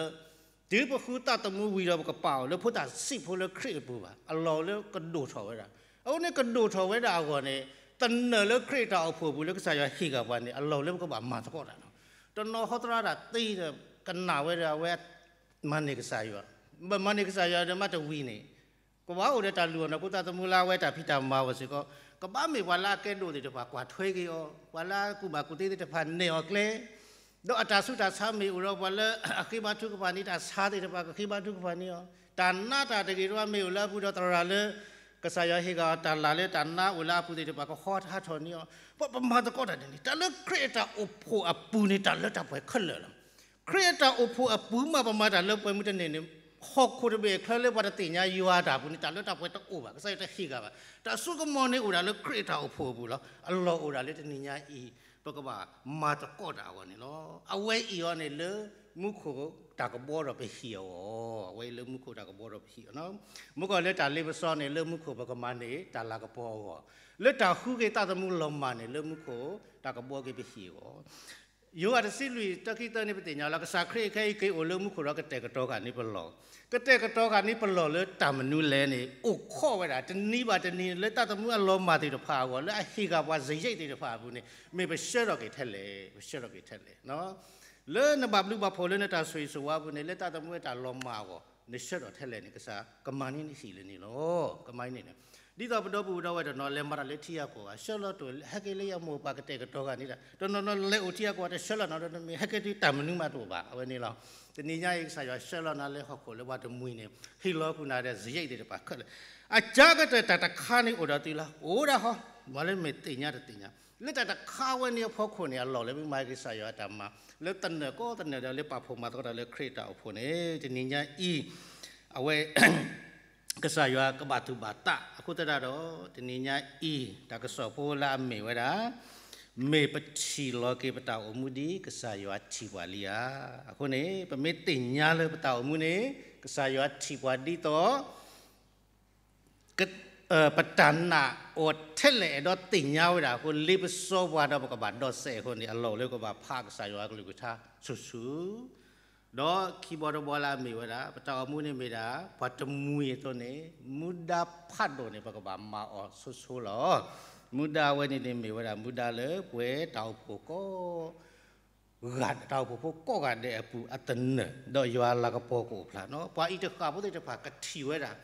တုၤပဃုသးသမူဝံၤဒီး ပကပာ်အီၤလၢဖိသၣ်ဆံးဖိလၢခရံာ်အပူၤဘၣ်, အလီၢ်လၢကဒိၣ်ထီၣ်ဝဲဒၣ်. အဃိန့ၣ် ကဒိၣ်ထီၣ်ဝဲဒၣ်အဂီၢ်န့ၣ် သနၢၣ်လၢခရံာ်အတၢ်အိၣ်ဖှိၣ်အပူၤလၢကစၢ်ယွၤဟ့ၣ်က့ၤပှၤန့ၣ် အလီၢ်လၢပကဘၣ်မၤသကိးတၢ်လီၤ. တနီၤဟီသရၣ်တၢ်သ့ဒီး ကနၣ်ဝဲဒီးအဝဲ မၤန့ၢ်ကစၢ်ယွၤ, မၤန့ၢ်ကစၢ်ယွၤဒီးမ့ၢ်တဝံၤန့ၣ် ကဘၣ်အိၣ်ဒီးတၢ်လုၢ်အီၣ်နီၢ်ခိသးသမူလၢအဝဲတၢ်ဖံးတၢ်မၤဝဲစ့ၢ်ကီး, ကဘၣ်မ့ၢ်ပှၤလၢအကဲဒိၣ်သ့ၣ်တဖၣ် ကွၢ်ထွဲက့ၤအီၤ, ပှၤလၢအကူၣ်ဘၣ်ကူၣ်သ့သ့ၣ်တဖၣ်နဲၣ်အီၤကျဲ, ဒီးအတၢ်ဆူးတၢ်ဆါမ့ၢ်အိၣ်ဒီးပှၤလၢအဃ့ဘါထုကဖၣ်န့ၣ် တၢ်ဆါသ့ၣ်တဖၣ် ကဃ့ဘါထုကဖၣ်န့ၢ်အီၤ, တၢ်နါတၢ်တဂ့ၤတဝါမ့ၢ်အိၣ်လၢအပူၤဒီးသရၣ်လၢ ကစၢ်ယွၤဟ့ၣ်က့ၤအီၤတၢ်လၢ်လၢတၢ်နါအိၣ်လၢအပူၤသ့ၣ်တဖၣ် ကဃီတဟးထီၣ်န့ၢ်အီၤ, ပမၤသကိးတၢ်န့ၣ် တၢ်လၢခရံာ်အတၢ်အိၣ်ဖှိၣ်အပူၤန့ၣ် တၢ်လၢတၢ်ပှဲၤခဲလၢာ်လီၤ. ခရံာ်အတၢ်အိၣ်ဖှိၣ်အပူၤမး ပမၤတၢ်လၢပှဲၤမုၢ်တန့ၢ်န့ၣ် ဟီၣ်ခိၣ်တဘ့ၣ်အချၢလၢပှၤတသ့ၣ်ညါယွၤတၢ်အပူၤန့ၣ် တၢ်လၢတၢ်ပှဲၤတအိၣ်ဘၣ်, ကစၢ်ယွၤတဟ့ၣ်က့ၤဘၣ်. တၢ်စိကမီၤန့ၣ်အိၣ်ဒၣ်လၢခရံာ်အတၢ်အိၣ်ဖှိၣ်အပူၤလီၤ. အလီၢ်အိၣ်ဒၣ်လၢတနံၤညါအံၤ ပကဘၣ်မၤသကိးတၢ်အဂီၢ်န့ၣ်လီၤ. အဝဲအံၤအီၤန့ၣ်လၢမူခိၣ်တၢ်ကဘှီဒီးပဟံၣ်အဂီၢ်, အဝဲအံၤလၢမူခိၣ်တၢ်ကဘှီဒီးပဟံၣ်အဂီၢ်, မုၢ်ကီၢ်လၢတၢ်လ့ပစီန့ၣ် လၢမူခိၣ်ပကမၤန့ၢ်တၢ်လၤကပီၤအဂီၢ်, လၢတၢ်ဃုက့ၤသးသမူလီၤမၢ်န့ၣ် လၢမူခိၣ်တၢ်ကဘှီက့ၤပဟံၣ်အဂီၢ် ယိၤဟၣ်တဆံလွံၢ် တၢခံသၢန့ၣ် ပသ့ၣ်ညါလီၤ. ကစၢ်ခရံာ်ခဲအံၤက့ၤအိၣ်လၢမူခိၣ်ဒီးကတဲာ်ကတီၤဃာ်န့ၢ်ပလီၢ်, ကတဲာ်ကတီၤဃာ်န့ၢ်ပလီၢ်လၢတၢ်မနုၤလဲၣ်န့ၣ် အိၣ်ခိးဝဲဒၣ် တနံၤဘၣ်တနံၤ လၢသးသမူအလီၤမၢ်သ့ၣ်တဖၣ်အဂီၢ် လၢအဟ့ၣ်က့ၤပှၤစရိတ်သ့ၣ်တဖၣ်အပူၤန့ၣ် မ့ၢ်ပဆှၢထီၣ်က့ၤထဲလဲၣ်, ပဆှၢထီၣ်က့ၤထဲလဲၣ်. လၢနဘၣ်ဘျုးဘၣ်ဖှိၣ်လၢနတၢ်ဆိၣ်ဂ့ၤဆိၣ်ဝါအပူၤန့ၣ် လၢသးသမူအတၢ်လီၤမၢ်အဂီၢ် နဆှၢထီၣ်ထဲလဲၣ်န့ၣ် ကစၢ်ကမၤန့ၢ်နဟံၣ်လၢန့ၣ်လီၤ. ကမၤန့ၢ်န့ၣ် ဒ်သိးပဒီပုၢ်ဝဲၢ်တနီၤလဲၤမၤတၢ်လၢထံဂၤကီၢ်ဂၤ ဆှၢလီၤတအိၣ် ဟဲက့ၤလၢယမိၢ်ပၢ်ကတဲာ်ကတီၤဂၤန့ၣ်ဒီး တနီၤနီၤလဲၤအိၣ်ထံဂၤကီၢ်ဂၤ တဆှၢလီၤနီတမံၤ ဟဲက့ၤတုၤတၢ်မနုၤမးတအိၣ်ဘၣ် အဝဲန့ၣ်လီၤ. တနံၤညါအံၤ ကစၢ်ယွၤဆှၢလီၤနၤလၢဟီၣ်ခိၣ်လၢပှၤတမှံၤန့ၣ် ဟ့ၣ်လီၤကွံာ်နၤဒီးစရိတ်သ့ၣ်တဖၣ်ခဲလၢာ် အကါကတၢၢ်တၢ်တခါန့ၣ်အိၣ်ဒီးသုလီၤ အိၣ်ဒၣ်ဟီ မ့ၢ်လၢမ့ၢ်သ့ၣ်ညါတသ့ၣ်ညါ လၢတၢ်တခါဝဲန့ၣ်အဖီခိၣ်န့ၣ် အလီၢ်လၢပမၤကစၢ်ယွၤအတၢ်မၤ လၢသနၢၣ်ကိးသနၢၣ်ဒီးလၢပာ်ဖှိၣ်မၤသကိးတၢ်လၢခရံာ်တၢ်အိၣ်ဖှိၣ်န့ၣ် တနံၤညါအံၤ အဝဲ ကစၢ်ယွၤကဘၣ်သူၣ်ဘၣ်သး အဃိသတးဒီး တနံၤညါအံၤ တၢ်ကစီၣ်ဖိလၢအမ့ၢ်ဝဲဒၣ် မ့ၢ်ပထံၣ်လီၤက့ၤပတၢ်အိၣ်မူဒ်ကစၢ်ယွၤထံၣ်ပှၤလံဧါ. အဃိန့ၣ် ပမ့ၢ်သ့ၣ်ညါလၢပတၢ်အိၣ်မူန့ၣ် ကစၢ်ယွၤထံၣ်ပှၤဒ်သိး ပတၢ်နာ်အီၤထဲလဲၣ်အဲၣ်ဒိးသ့ၣ်ညါဝဲဒၣ်အဃိ လ့ပစီပှၤဒီးပကဘၣ်ဒိးစဲးအဃိန့ၣ် အလီၢ်အိၣ်လၢကဘၣ်ဖးကစၢ်ယွၤကလုၢ်ကထါဆူၣ်ဆူၣ် ဒီးခံဘီတဘီလၢအမ့ၢ်ဝဲဒၣ် ပတၢ်အိၣ်မူန့ၣ်မ့ၢ်ဒၣ် ပှၤတမှံၤအသိးန့ၣ် မူဒါဖးဒိၣ်န့ၣ် ပကဘၣ်မၤအီၤဆိဆိလီၤ. မူဒါဝဲန့ၣ်န့ၣ်မ့ၢ်ဝဲဒၣ် မူဒါလၢပှဲၤတၢ်အိၣ်ဖှိၣ်ကိး ဂၤ တၢ်အိၣ်ဖှိၣ်ဖိကိးဂၤဒဲးအပူၤအသနၢၣ် ဒီးယွၤလၤကပီၤကအိၣ်ဖျါနီၤ ပှၤအံၤတဃၣ်ဖိသ့ၣ်တဖၣ်ကထံၣ်ဝဲဒၣ်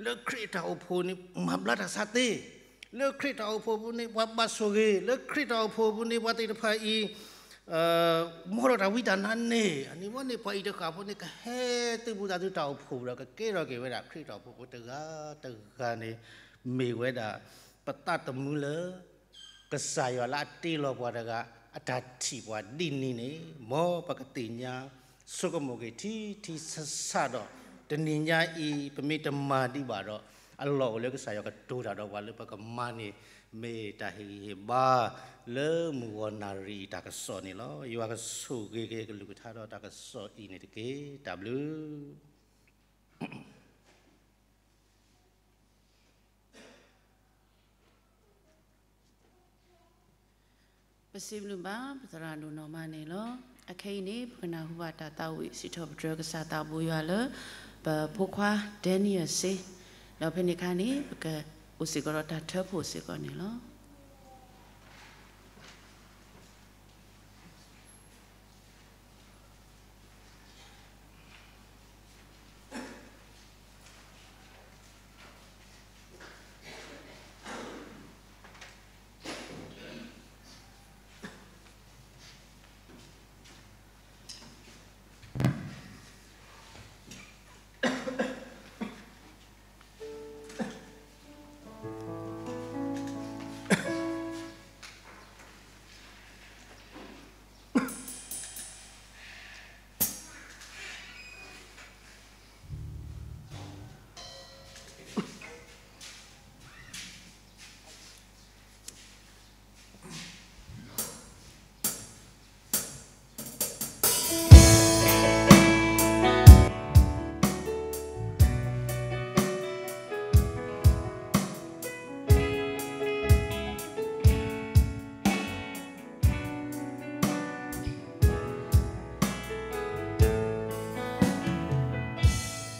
လၢခရံာ်တၢ်အိၣ်ဖှိၣ်န့ၣ် မၤဘျါတၢ်ဆါသ့, လၢခရံာ်တၢ်အိၣ်ဖှိၣ်ပူၤန့ၣ် ပှၤဘၣ်ဆိၣ်ဂ့ၤ, လၢခရံာ်တၢ်အိၣ်ဖှိၣ်ပူၤန့ၣ် ပှၤသ့ၣ်တဖၣ်အံၤ မ်ဒီးတၢ်ဝံတၢ်နါန့ၣ် အန့ၣ်ဝဲန့ၣ် ပှၤအံၤတဃၣ်ဖိန့ၣ် ကဟဲသုးဘူးသးသုတၢ်အိၣ်ဖှိၣ်ဒီး ကကဲထီၣ်က့ၤဝဲဒၣ် ခရံာ်တၢ်အိၣ်ဖှိၣ်ဖိတဂၤတဂၤန့ၣ် မ့ၢ်ဝဲဒၣ် ပသးသမူလၢ ကစၢ်ယွၤလၢအတ့လီၤပှၤတဂၤ အတၢ်ထံၣ်ပှၤဒ်န့ၣ်န့ၣ် မ်ပကသ့ၣ်ညါ ဆိကမိၣ်က့ၤထံထံဆးဆးဒီး တနံၤညါအံၤ ပမ့ၢ်တမၤဒံးဘၣ်ဒီး အလီၢ်အိၣ်လၢကစၢ်ယွၤကတိၤတၢ်ဒီးပှၤလၢပကမၤန့ၣ် မ့ၢ်တၢ်ဟ့ၣ်ဂံၢ်ဟ့ၣ်ဘါ လၢမုၢ်ဂီၤနၣ်ရံၣ်အံၤတၢ်ကစီၣ်န့ၣ်လီၤ. ယွၤကဆိၣ်ဂ့ၤက့ၤကလုၢ်ကထါဒီးတၢ်ကစီၣ်အံၤန့ၣ်တက့ၢ်. တၢ်ဘျုး ပစံးဘျုးဘၣ် ပသရၣ်ဒိၣ်နီၢ်မးန့ၣ်လီၤ. အခဲအံၤန့ၣ် ပကနၢ်ဟူဘၣ်တၢ်သးဝံၣ် စံးထီၣ်ပတြၢၤကစၢ်သးဘိယွၤလၢ ပဖိခွါ Daniel စ့, ဒီးဖဲန့ၣ်အခါန့ၣ် ပကအိၣ်စ့ၢ်ကီးဒီးတၢ်ထၢဖှိၣ်စ့ၢ်ကီးန့ၣ်လီ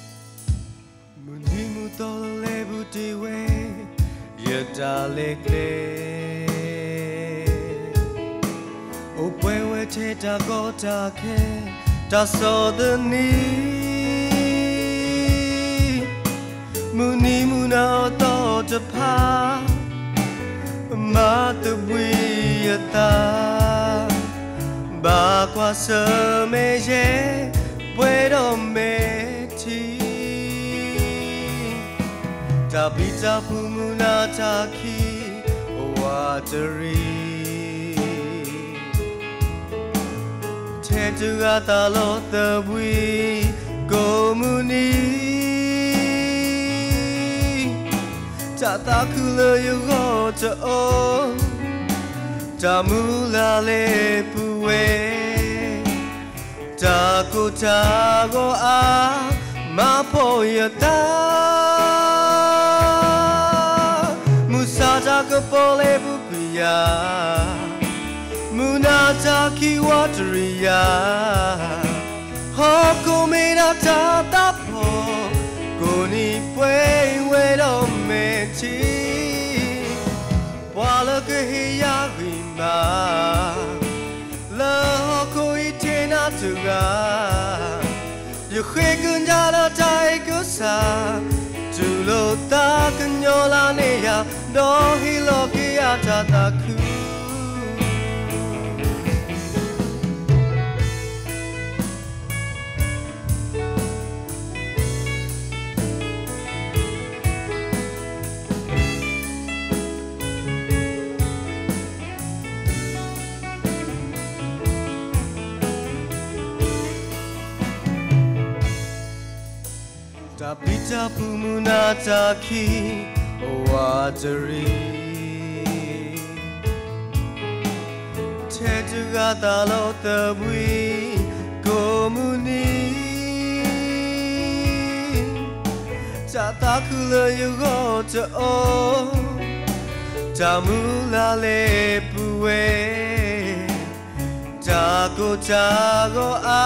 ၤ. မုၢ်နံၤမုၢ်သီလၢလဲၤပူၤတ့ၢ်ဝဲ ယတၢ်လဲၤကျဲ အိၣ်ပှဲၤဝဲထဲတၢ်ကီတၢ်ခဲ တၢ်ဆီၣ်သနံး မုၢ်နံၤမုၢ်နၤအသီတဖၣ် မၤသဘှံးယသး ဘၣ်ကွၢ်ဆၢၣ်မဲာ်ယဲၢ် ပှဲၤဒီးမဲာ်ထံ တၢ်ဘျုးတၢ်ဖှိၣ်မုၢ်နၤတၢ်ခံး အဝးတရံး ထဲတဂၤသးလီသဘှံး ကိးမုၢ်နံၤ တၢ်သးခုလၢယဂီၢ်တအိၣ် တၢ်မုၢ်လၢ်လဲၤပူၤဝဲ တၢ်ကိၢ်တၢ်ဂီၤအါ မၤဖှီၣ်ယသး မုၢ်ဆါတၢ်ကပီၤလဲၤပူၤကွံာ်ယၤ မုၢ်နၤတၢ်ခံးဝးတရံးယၤ ဟီၣ်ခိၣ်မ့ၢ်ဒၣ်တၢ်သးဖှီၣ် ကိးနံၤပှဲၤဝဲဒီးမဲာ်ထံ ပှၤလၢကဟ့ၣ်ယၤဂံၢ်မၤ လၢဟီၣ်ခိၣ်အံၤထဲနၤတဂၤ ယဃ့ကညးဒီးတၢ်အဲၣ်ကစၢ် တုၤ တူၢ်လိာ်သးကညီၤလၢ်န့ၢ်ယၤ, ဒီးဟ့ၣ်လီၤက့ၤယၤတၢ်သးခု တၢ်ပျံၤတၢ်ဖုးမုၢ်နၤတၢ်ခံး အိၣ်ဝးတရံး, ထဲတဂၤသးလီၤသဘှံး ကိးမုၢ်နံၤ, တၢ်သးခုလၢယဂီၢ်တအိၣ်, တၢ်မုၢ်လၢ်လၢပူၤဝဲ တၢ်ကိၢ်တၢ်ဂီၤအါ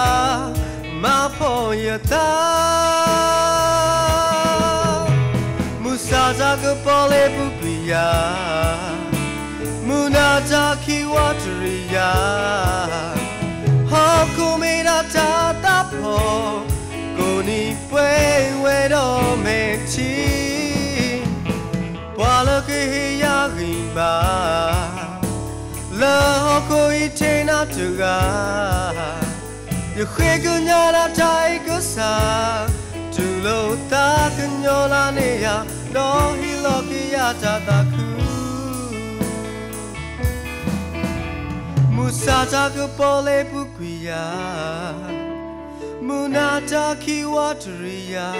မၤဖှီၣ်ယသး, မုၢ်ဆါတၢ်ကပီၤလၢပူၤကွံာ်ယၤ, မုၢ်နၤတၢ်ခံးဝးတရံးယၤ, ဟီၣ်ခိၣ်မ့ၢ်ဒၣ်တၢ်သးဖီၣ်, ကိးနံၤပှဲၤဝဲဒီးမဲာ်ထံ ပှၤလၢကဟ့ၣ်ယၤဂံၢ်ဘါ, လၢဟီၣ်ခိၣ်အံၤထဲနၤတဂၤ, ယဃ့ကညးနၤတၢ်အ့ၣ်ကစၢ်, တူၢ်လိာ်သးကညီၤလၢ်န့ၢ်ယၤ, ဒီးဟ့ၣ်လီၤက့ၤယၤတၢ်သးခု မုၢ်ဆါတၢ်ကပီၤလၢပူၤကွံာ်ယၤ, မုၢ်နၤတၢ်ခံးဝးတရံးယၤ,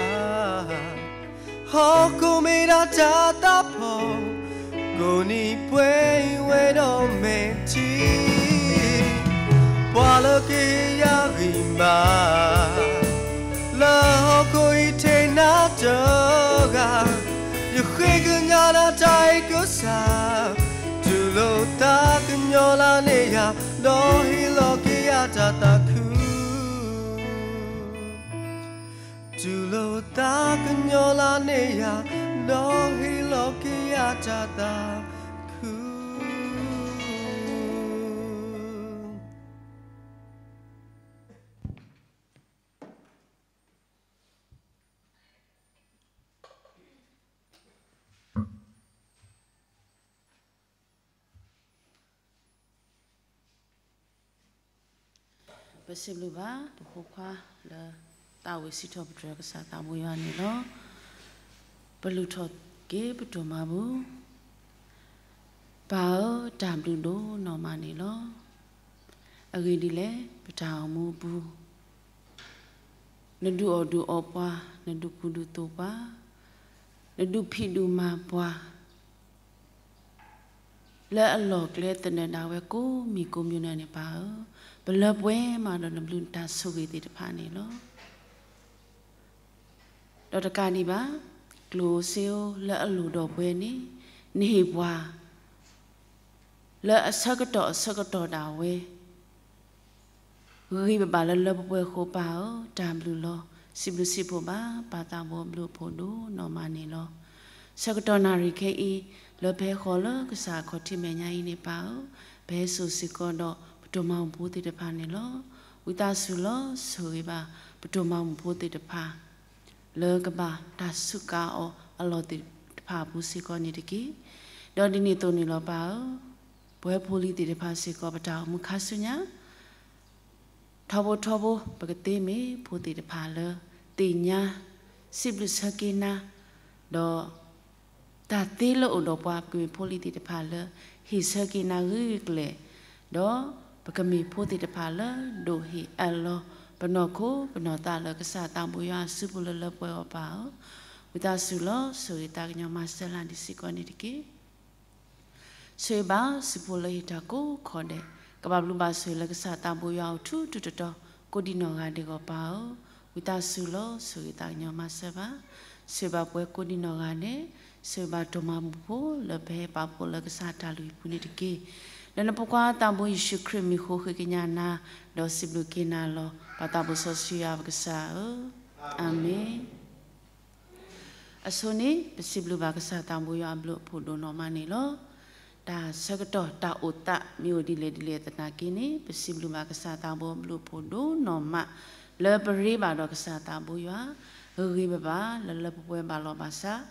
ဟီၣ်ခိၣ်မ့ၢ်ဒၣ်တၢ်သးဖီၣ်, ကိးနံၤပှဲၤဝဲဒီးမဲာ်ထံ ပှၤလၢကဟ့ၣ်ယၤဂံၢ်ဘါ, လၢဟီၣ်ခိၣ်အံၤထဲနၤတဂၤ, ယဃ့ကညးနၤတၢ်အ့ၣ်ကစၢ်, တူၢ်လိာ်သးကညီၤလၢ်န့ၢ်ယၤ, ဒီးဟ့ၣ်လီၤက့ၤယၤတၢ်သးခု တူၢ်လိာ်သးကညီၤလၢ်န့ၢ်ယၤ, ဒီးဟ့ၣ်လီၤက့ၤယၤတၢ်သးခု. ပစံးဘျုးဘၣ် ပဖိခွါလၢ သးဝံၣ်စံးထီၣ်ပတြၢၤကစၢ်သးဘိယွၤန့ၣ်လီၤ. ပလူၤထီၣ်က့ၤပတိၢ်မၤဘူၣ်, ပၢ်ဧၢ, တၢ်ဘျုးဒိၣ်နီၢ်မးန့ၣ်လီၤ. အဂ့ၢ်ဒ်လဲၣ်, ပတၢ်အိၣ်မူအပူၤ နဒုးအီၣ်ဒုးအီပှၤ, နဒုးကူဒုးသိးပှၤ, နဒုးဖံးဒုးမၤပှၤ လၢအလီၢ်ကျဲသနၢၣ်ဒၣ်ဝဲကိးမံၤကိးမံၤန့ၣ်န့ၣ် ပၢ်ဧၢ, ပလၢပှဲၤမးဒီးနဘျုးနတၢ်ဆိၣ်ဂ့ၤသ့ၣ်တဖၣ်န့ၣ်လီၤ. ဒီးတကးဒံးဘၣ်, ကျိၣ်စ့ဧၢ, လၢအလိၣ်ဒီးပှဲၤန့ၣ် နဟ့ၣ်ပှၤ လၢအဆၢကတီၢ်အဆၢကတီၢ်ဒၣ်ဝဲ ဂံၢ်ဘါလၢလၢပှဲၤပှဲၤအဃိ ပၢ်ဧၢ, တၢ်ဘျုးလီၤ. စံးဘျုးစံးဖှိၣ်ဘၣ် ပၢ်သးဘိအဘျုးအဖှိၣ်ဒိၣ်နီၢ်မးန့ၣ်လီၤ. ဆၢကတီၢ်နၣ်ရံၣ်ခဲအံၤ လၢပဟဲဃီၤလၢကစၢ်အခီၣ်ထံးမဲာ်ညါအံၤန့ၣ် ပၢ်ဧၢ, ပဟဲစိာ်စ့ၢ်ကီးဒီးပတိၢ်မၤဘူၣ်ဖိသ့ၣ်တဖၣ်န့ၣ်လီၤ. ဝံသးစူၤလီၤ ဆိၣ်ဂ့ၤဘၣ်ပတိၢ်မၤဘူၣ်ဖိသ့ၣ်တဖၣ် လၢကဘၣ်တၢ်စူးကါအီၤအလီၢ်သ့ၣ်တဖၣ်အပူၤစ့ၢ်ကီးန့ၣ်တက့ၢ်. ဒီးဒ်န့ၣ်အသိးန့ၣ်လီၤ ပၢ်ဧၢ, ပဝဲဖိလံၤသ့ၣ်တဖၣ်စ့ၢ်ကီး ပတၢ်အိၣ်မူခါဆူညါ ထီဘိထီဘိ ပကသ့မ့ၢ်ဖိသ့ၣ်တဖၣ်လၢ သ့ၣ်ညါ စံးဘျုးဆၢက့ၤနၤ, ဒီး တၢ်သ့လၢအိၣ်ဒီးပှၤ ပကမ့ၢ်ဖိလံၤသ့ၣ်တဖၣ်လၢ ဟ့ၣ်ဆၢက့ၤနၤဂ့ၤဂ့ၤကျဲၤ, ဒီးပကမ့ၢ်ဖိသ့ၣ်တဖၣ်လၢ ဒိးဟ့ၣ်အၢၣ်လီၤ ပနီၢ်ခိပနီၢ်သးလၢကစၢ်သးဘိယွၤအစုပူၤလၢလၢပှဲၤအီၤ ပၢ်ဧၢ, ဝံသးစူၤလီၤ ဆိၣ်ဂ့ၤသးကညီၤမၤစၢၤလၢ်ဒံးစ့ၢ်ကီးန့ၣ်တက့ၢ်. ဆိၣ်ဂ့ၤဘၣ်စုဖိလၢဟ့ၣ်တၢ်ကိးခီဒဲး, ကဘၣ်ဘျုးဘၣ်ဆိၣ်ဂ့ၤလၢကစၢ်သးဘိယွၤအအိၣ်ထူထူတီတီ ကိးဒံးနီၢ်ဂၤဒဲးအဂီၢ် ပၢ်ဧၢ, ဝံသးစူၤလီၤ ဆိၣ်ဂ့ၤသးကညီၤမၤစၢၤဘၣ်. ဆိၣ်ဂ့ၤဘၣ်ပှၤကိးဒံးနီၢ်ဂၤဒဲး, ဆိၣ်ဂ့ၤဘၣ်တိၢ်မၤဘူၣ်ဖိလၢပဟဲပာ်ဖှိၣ်လၢကစၢ်တၢ်လုၢ်ဟံၣ်ပူၤန့ၣ်တက့ၢ်. လၢနဖိခွါသးဘိယ့ၣ်ၡူးခရံာ်မံၤဃိ ဃ့ကညးနၤ ဒီးစံးဘျုးက့ၤနၤလီၤ. ပၢ်သးဘိစီဆှံယွၤပကစၢ်ဧၢ, အၤမ့ၣ်. အဆိန့ၣ် ပစံးဘျုးဘၣ်ကစၢ်သးဘိယွၤအဘျုးအဖှိၣ်ဒိၣ်နီၢ်မးန့ၣ်လီၤ. တၢ်ဆၢကတီၢ်တၢ်အိၣ်သးမ့ၢ်အိၣ်ဒ်လဲၣ်ဒ်လဲၣ်သနာ်က့န့ၣ် ပစံးဘျုးဘၣ်ကစၢ်သးဘိအဘျုးအဖှိၣ်ဒိၣ်နီၢ်မး လၢပရ့ဘၣ်ဒီးကစၢ်သးဘိယွၤ, ဂ့ၤဂ့ၤဘၣ်ဘၣ် လၢလၢပှဲၤပှဲၤဘၣ်လီၤဘၣ်စး,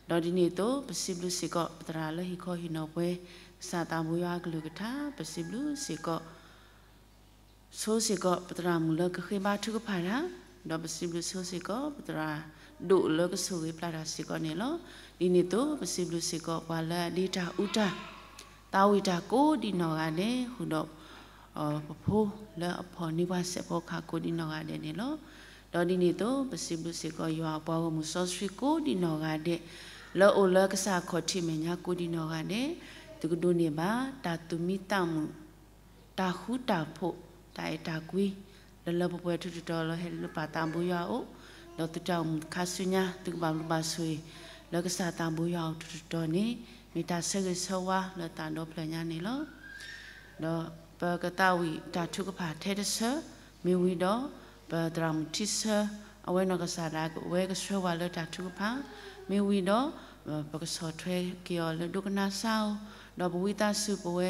ဒီးဒ်န့ၣ်အသိး ပစံးဘျုးစ့ၢ်ကီး ပသရၣ်လၢဟံၣ်ခီဟံၣ်နီၤပှဲၤ ကစၢ်သးဘိယွၤအကလုၢ်ကထါ, ပစံးဘျုးစ့ၢ်ကီး ဆိစ့ၢ်ကီး ပသရၣ်မုၣ်လၢကဃ့ဘါထုကဖၣ်တၢ်, ဒီးပစံးဘျုးဆိစ့ၢ်ကီး ပသရၣ်ဒိၣ်လၢကဆိၣ်ဂ့ၤပျၢ်တၢ်စ့ၢ်ကီးန့ၣ်လီၤ. ဒ်န့ၣ်အသိး ပစံးဘျုးစ့ၢ်ကီး ပှၤလၢအဒ့တၢ်အူတၢ် သးဝံၣ်တၢ်ကိးဒံနီၢ်ဂၤဒဲး ဃုာ်ဒီး ပဖိလၢအဖီၣ်န့ၢ်ပှၤစဲးဖီကဟၣ်ကိးဒံနီၢ်ဂၤဒဲးန့ၣ်လီၤ. ဒီးဒ်န့ၣ်အသိး ပစံးဘျုးစ့ၢ်ကီး ယွၤအပှၤဂီၢ်မုၢ်စီဆှံကိးဒံနီၢ်ဂၤဒဲး လၢအအိၣ်လၢကစၢ်အခီၣ်ထံးမဲာ်ညါကိးဒံနီၢ်ဂၤဒဲး, သုကဒိးန့ၢ်ဘၣ် တၢ်သူၣ်မံသးမုာ် တၢ်ဃူတၢ်ဖိး တၢ်အဲၣ်တၢ်ကွံ လၢလၢပှဲၤပှဲၤထူးထူးတီၤတီၤ လၢဟဲလၢပၢ်သးဘိယွၤအအိၣ်, ဒီးသုတၢ်အိၣ်မူခါဆူညါ သုကဘၣ်ဘျုးဘၣ်ဆိၣ်ဂ့ၤ လၢကစၢ်သးဘိယွၤအအိၣ်ထူးထူးတီၤတီၤန့ၣ် မ့ၢ်တၢ်ဆၢဂ့ၤဆၢဝါလၢသးဒီဖျၢၣ်ညါန့ၣ်လီၤ. ဒီးပကသးဝံၣ်တၢ်ထုကဖၣ်ထဲတဆၢ, မ့ၢ်ဝံၤဒီး ပသရၣ်မုၣ်ထံဆၢ အဝဲနီၢ်ကစၢ်ဒၣ်ဝဲကဆှၢဝဲလၢတၢ်ထုကဖၣ်, မ့ၢ်ဝံၤဒီး ပကဆီၣ်ထွဲက့ၤအီၤလၢဒိကနၣ်စၢ်အအိၣ်, ဒီးပဝံသးစူၤပဝဲ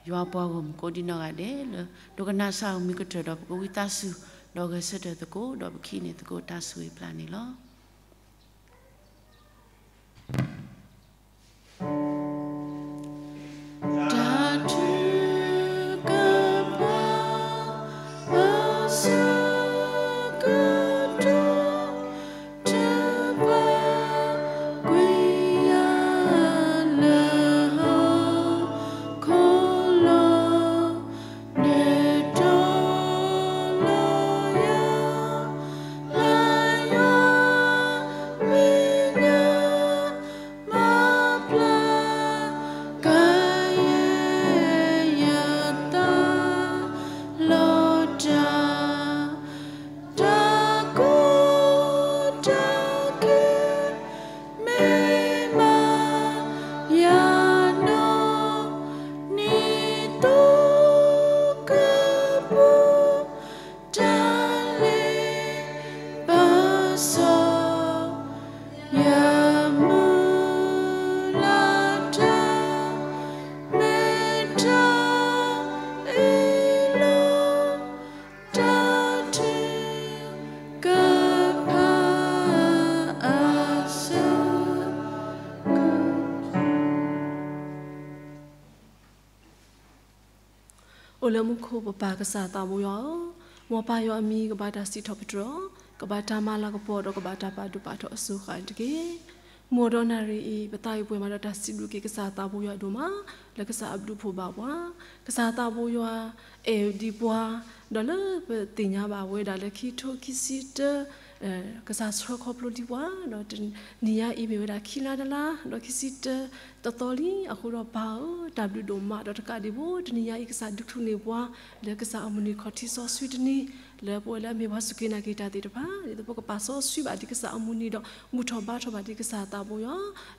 ယွၤပှၤဂီၢ်မုၢ်ကိးဒံနီၢ်ဂၤဒဲးလၢ ဒိကနၣ်စၢ်အမံၤကတၢၢ်ဒီး ပကဝံသးစူၤ ဒီးဂဲၤဆၢထၢၣ်သကိး ဒီးပကဟံးန့ၢ်သကိးတၢ်ဆိၣ်ဂ့ၤပျၢ်န့ၣ်လီၤ. တၢ်ထုကဖၣ် အဆၢကတီၢ် တၢ်ပာ်ကွံာ်ယၤလၢဟီၣ်ခိၣ်လီၤ. နတီၤလီၤယၤ လၢယွၤမဲာ်ညါ မၤပျၢ်ကယဲၢ်ယသးလီၤတၢ် တၢ်ကိၢ်တၢ်ဂီၤ မ့ၢ်ဘၣ်ယၤနီၢ် နံၤသိကပူၤ တၢ်လ့ပစီ ယမုၢ်လၢ်တၢ် မ့ၢ်တၢ်အ့ၣ်လိာ် တၢ်ထုကဖၣ်အဆၢကတီၢ် အိၣ်လၢမူခိၣ်ပပၢ်ကစၢ်သးဘိယွၤဧၢ, မ်ပၢ်ယွၤအမံၤကဘၣ်တၢ်စံးထီၣ်ပတြၢၤ, ကဘၣ်တၢ်မၤလၤကပီၤဒီးကဘၣ်တၢ်ပာ်ဒိၣ်ပာ်ထီၣ်အစိၤဃၣ်တက့ၢ်. မုၢ်ဒီနၣ်ရံၣ်အံၤ ပသးဝံၣ်ပှဲၤမးဒီးတၢ်စံးဘျုးက့ၤကစၢ်သးဘိယွၤဒိၣ်မး လၢကစၢ်အဘျုးဖှိၣ်ဘၣ်ပှၤ, ကစၢ်သးဘိယွၤအဲၣ်ဒံးပှၤ, ဒီးလၢပသ့ၣ်ညါဘၣ်ဝဲဒၣ်လၢခံထိခံဆံတၢ ကစၢ်ဆှၢခီဖျိဒံးပှၤ ဒီးတနံၤညါအံၤမ့ၢ်ဝဲဒၣ်ခံလါတလါ ဒီးခံဆံတၢ တသီလံအဃိဒီးပၢ်ဧၢ, တၢ်ဘျုးဒိၣ်မး ဒီးတကးဒံးဘၣ် တနံၤညါအံၤကစၢ်ဒုးထူၣ်န့ၢ်ပှၤ လၢကစၢ်အမုၢ်နံၤခီၣ်ထံးစီဆှံတနံၤ လၢပဝဲလၢအမ့ၢ်ပှၤစူၢ်က့ၤနာ်က့ၤတၢ်သ့ၣ်တဖၣ် ဒ်သိးပကပာ်စီဆှံဘၣ်ဒံးကစၢ်အမုၢ်နံၤဒီး ဘူၣ်ထီၣ်ဘါထီၣ်ဘၣ်ဒံးကစၢ်သးဘိယွၤ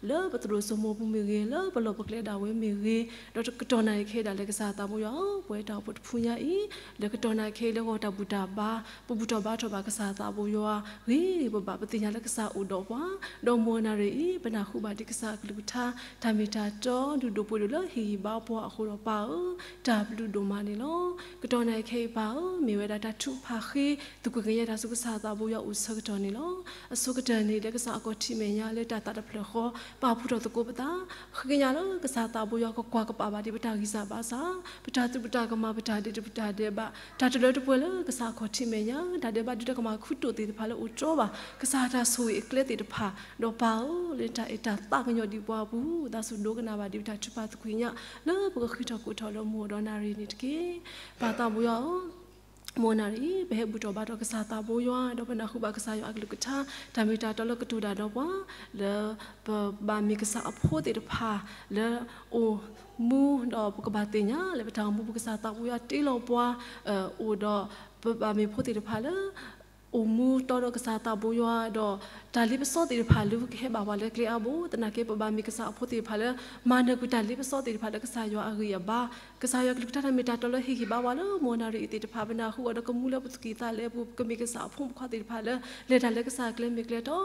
လၢပသရိာ်စိမိၢ်ပူၤမ့ၢ်ဂ့ၤ, လၢပလီၢ်ပကျဲဒၣ်ဝဲမ့ၢ်ဂ့ၤ, ဒီးကတီၢ်နၣ်ရံၣ်ခဲအံၤဒၣ်လဲာ်ကစၢ်သးဘိယွၤဧၢ, ပဝဲတၢ်အိၣ်ဖှိၣ်တဖုညါအံၤ လၢကတီၢ်နၣ်ရံၣ်ခဲအံၤလၢဂီၢ်တၢ်ဘူၣ်တၢ်ဘါ ပဘူၣ်ထီၣ်ဘါထီၣ်ဘၣ်ကစၢ်သးဘိယွၤ ဂ့ၤဂ့ၤဘၣ်ဘၣ် ပသ့ၣ်ညါလၢကစၢ်အိၣ်ဒီးပှၤ, ဒီးမုၢ်နၣ်ရံၣ်အံၤ ပနၢ်ဟူဘၣ်ဒံးကစၢ်အကလုၢ်ကထါ တၢ်မ့ၢ်တၢ်တီဒုၣ်ဒိၣ်ပှ့ၤဒိၣ်လၢဟ့ၣ်ဂံၢ်ဘါပှၤအဃိဒီးပၢ်ဧၢ, တၢ်ဘျုးဒိၣ်မးန့ၣ်လီၤ. ကတီၢ်နၣ်ရံၣ်ခဲအံၤပၢ်ဧၢ, မ့ၢ်ဝဲဒၣ်တၢ်ထုကဖၣ်ဃ့ သကွံာ်ကညးတၢ်ဆူကစၢ်သးဘိယွၤအိၣ်ဆၢကတီၢ်န့ၣ်လီၤ. အဆိကတၢၢ်န့ၣ် လၢကစၢ်အခီၣ်ထံးမဲာ်ညါလၢတၢ်သးတဖျၢၣ်ဃီ ပာ်ဖှိၣ်ထီၣ်သကိးပသး ဃ့ကညးလၢကစၢ်သးဘိယွၤကကွၢ်ကပာ်ဘၣ်ဒံးပတၢ်ဂံၢ်စၢ်ဘါစၢ်, ပတၢ်သူၣ်ပတၢ်ကမၣ် ပတၢ်ဒဲးတပတၢ်ဒဲးဘး တၢ်တလၢတပှဲၤလၢကစၢ်အခီၣ်ထံးမဲာ်ညါ တၢ်ဒဲးဘးဒုးတၢ်ကမၣ်ခူတိၢ်သ့ၣ်တဖၣ်လၢအိၣ်တြီဘၣ် ကစၢ်တၢ်ဆိၣ်ဂ့ၤအကျဲသ့ၣ်တဖၣ် ဒီးပၢ်ဧၢ လၢတၢ်အဲၣ်တၢ်သးကညီၤဒံးပှၤအပူၤ သးစူၤဒိကနၣ်ဘၣ်ဒံးပတၢ်ထုကဖၣ်သကွံာ်ကညး လၢပကဃ့ထီၣ်ကိးထီၣ်လၢမုၢ်ဒီနၣ်ရံၣ်န့ၣ်တက့ၢ်. ပၢ်သးဘိယွၤဧၢ မုၢ်နၣ်ရံၣ်အံၤ ပဟဲဘူၣ်ထီၣ်ဘါထီၣ်ကစၢ်သးဘိယွၤ ဒီးပနၢ်ဟူဘၣ်ကစၢ်ယွၤအကလုၢ်ကထါ တၢ်မ့ၢ်တၢ်တီလၢကတိၤတၢ်ဒီးပှၤ လၢပဘၣ်မ့ၢ်ကစၢ်အဖိသ့ၣ်တဖၣ် လၢအိၣ်မူဒီးပကဘၣ်သ့ၣ်ညါလၢပတၢ်အိၣ်မူပူၤကစၢ်သးဘိယွၤတ့လီၤပှၤ အိၣ်ဒီးပဘၣ်မ့ၢ်ဖိသ့ၣ်တဖၣ်လၢ အိၣ်မူတီဒီးကစၢ်သးဘိယွၤ ဒီးတၢ်လ့ပစီသ့ၣ်တဖၣ်လၢကဟဲဘၣ်ပှၤလၢကျဲအါဘိ သနာ်က့ပဘၣ်မ့ၢ်ကစၢ်အဖိသ့ၣ်တဖၣ်လၢ မၤနၢၤကွံာ်တၢ်လ့ပစီသ့ၣ်တဖၣ်လၢကစၢ်ယွၤအဂံၢ်အဘါ ကစၢ်ယွၤကလုၢ်ကထါတၢ်မ့ၢ်တၢ်တီလၢဟ့ၣ်ဂံၢ်ဘါပှၤလၢမုၢ်နၣ်ရံၣ်အံၤသ့ၣ်တဖၣ် ပနၢ်ဟူအီၤဒီးကမူလၢပသူၣ်ကံၢ်သးလဲပူၤ ပကမ့ၢ်ကစၢ်အဖိမုၣ်ဖိခွါသ့ၣ်တဖၣ်လၢ လဲၤတၢ်လၢကစၢ်အကျဲမ့ၢ်ကျဲတီ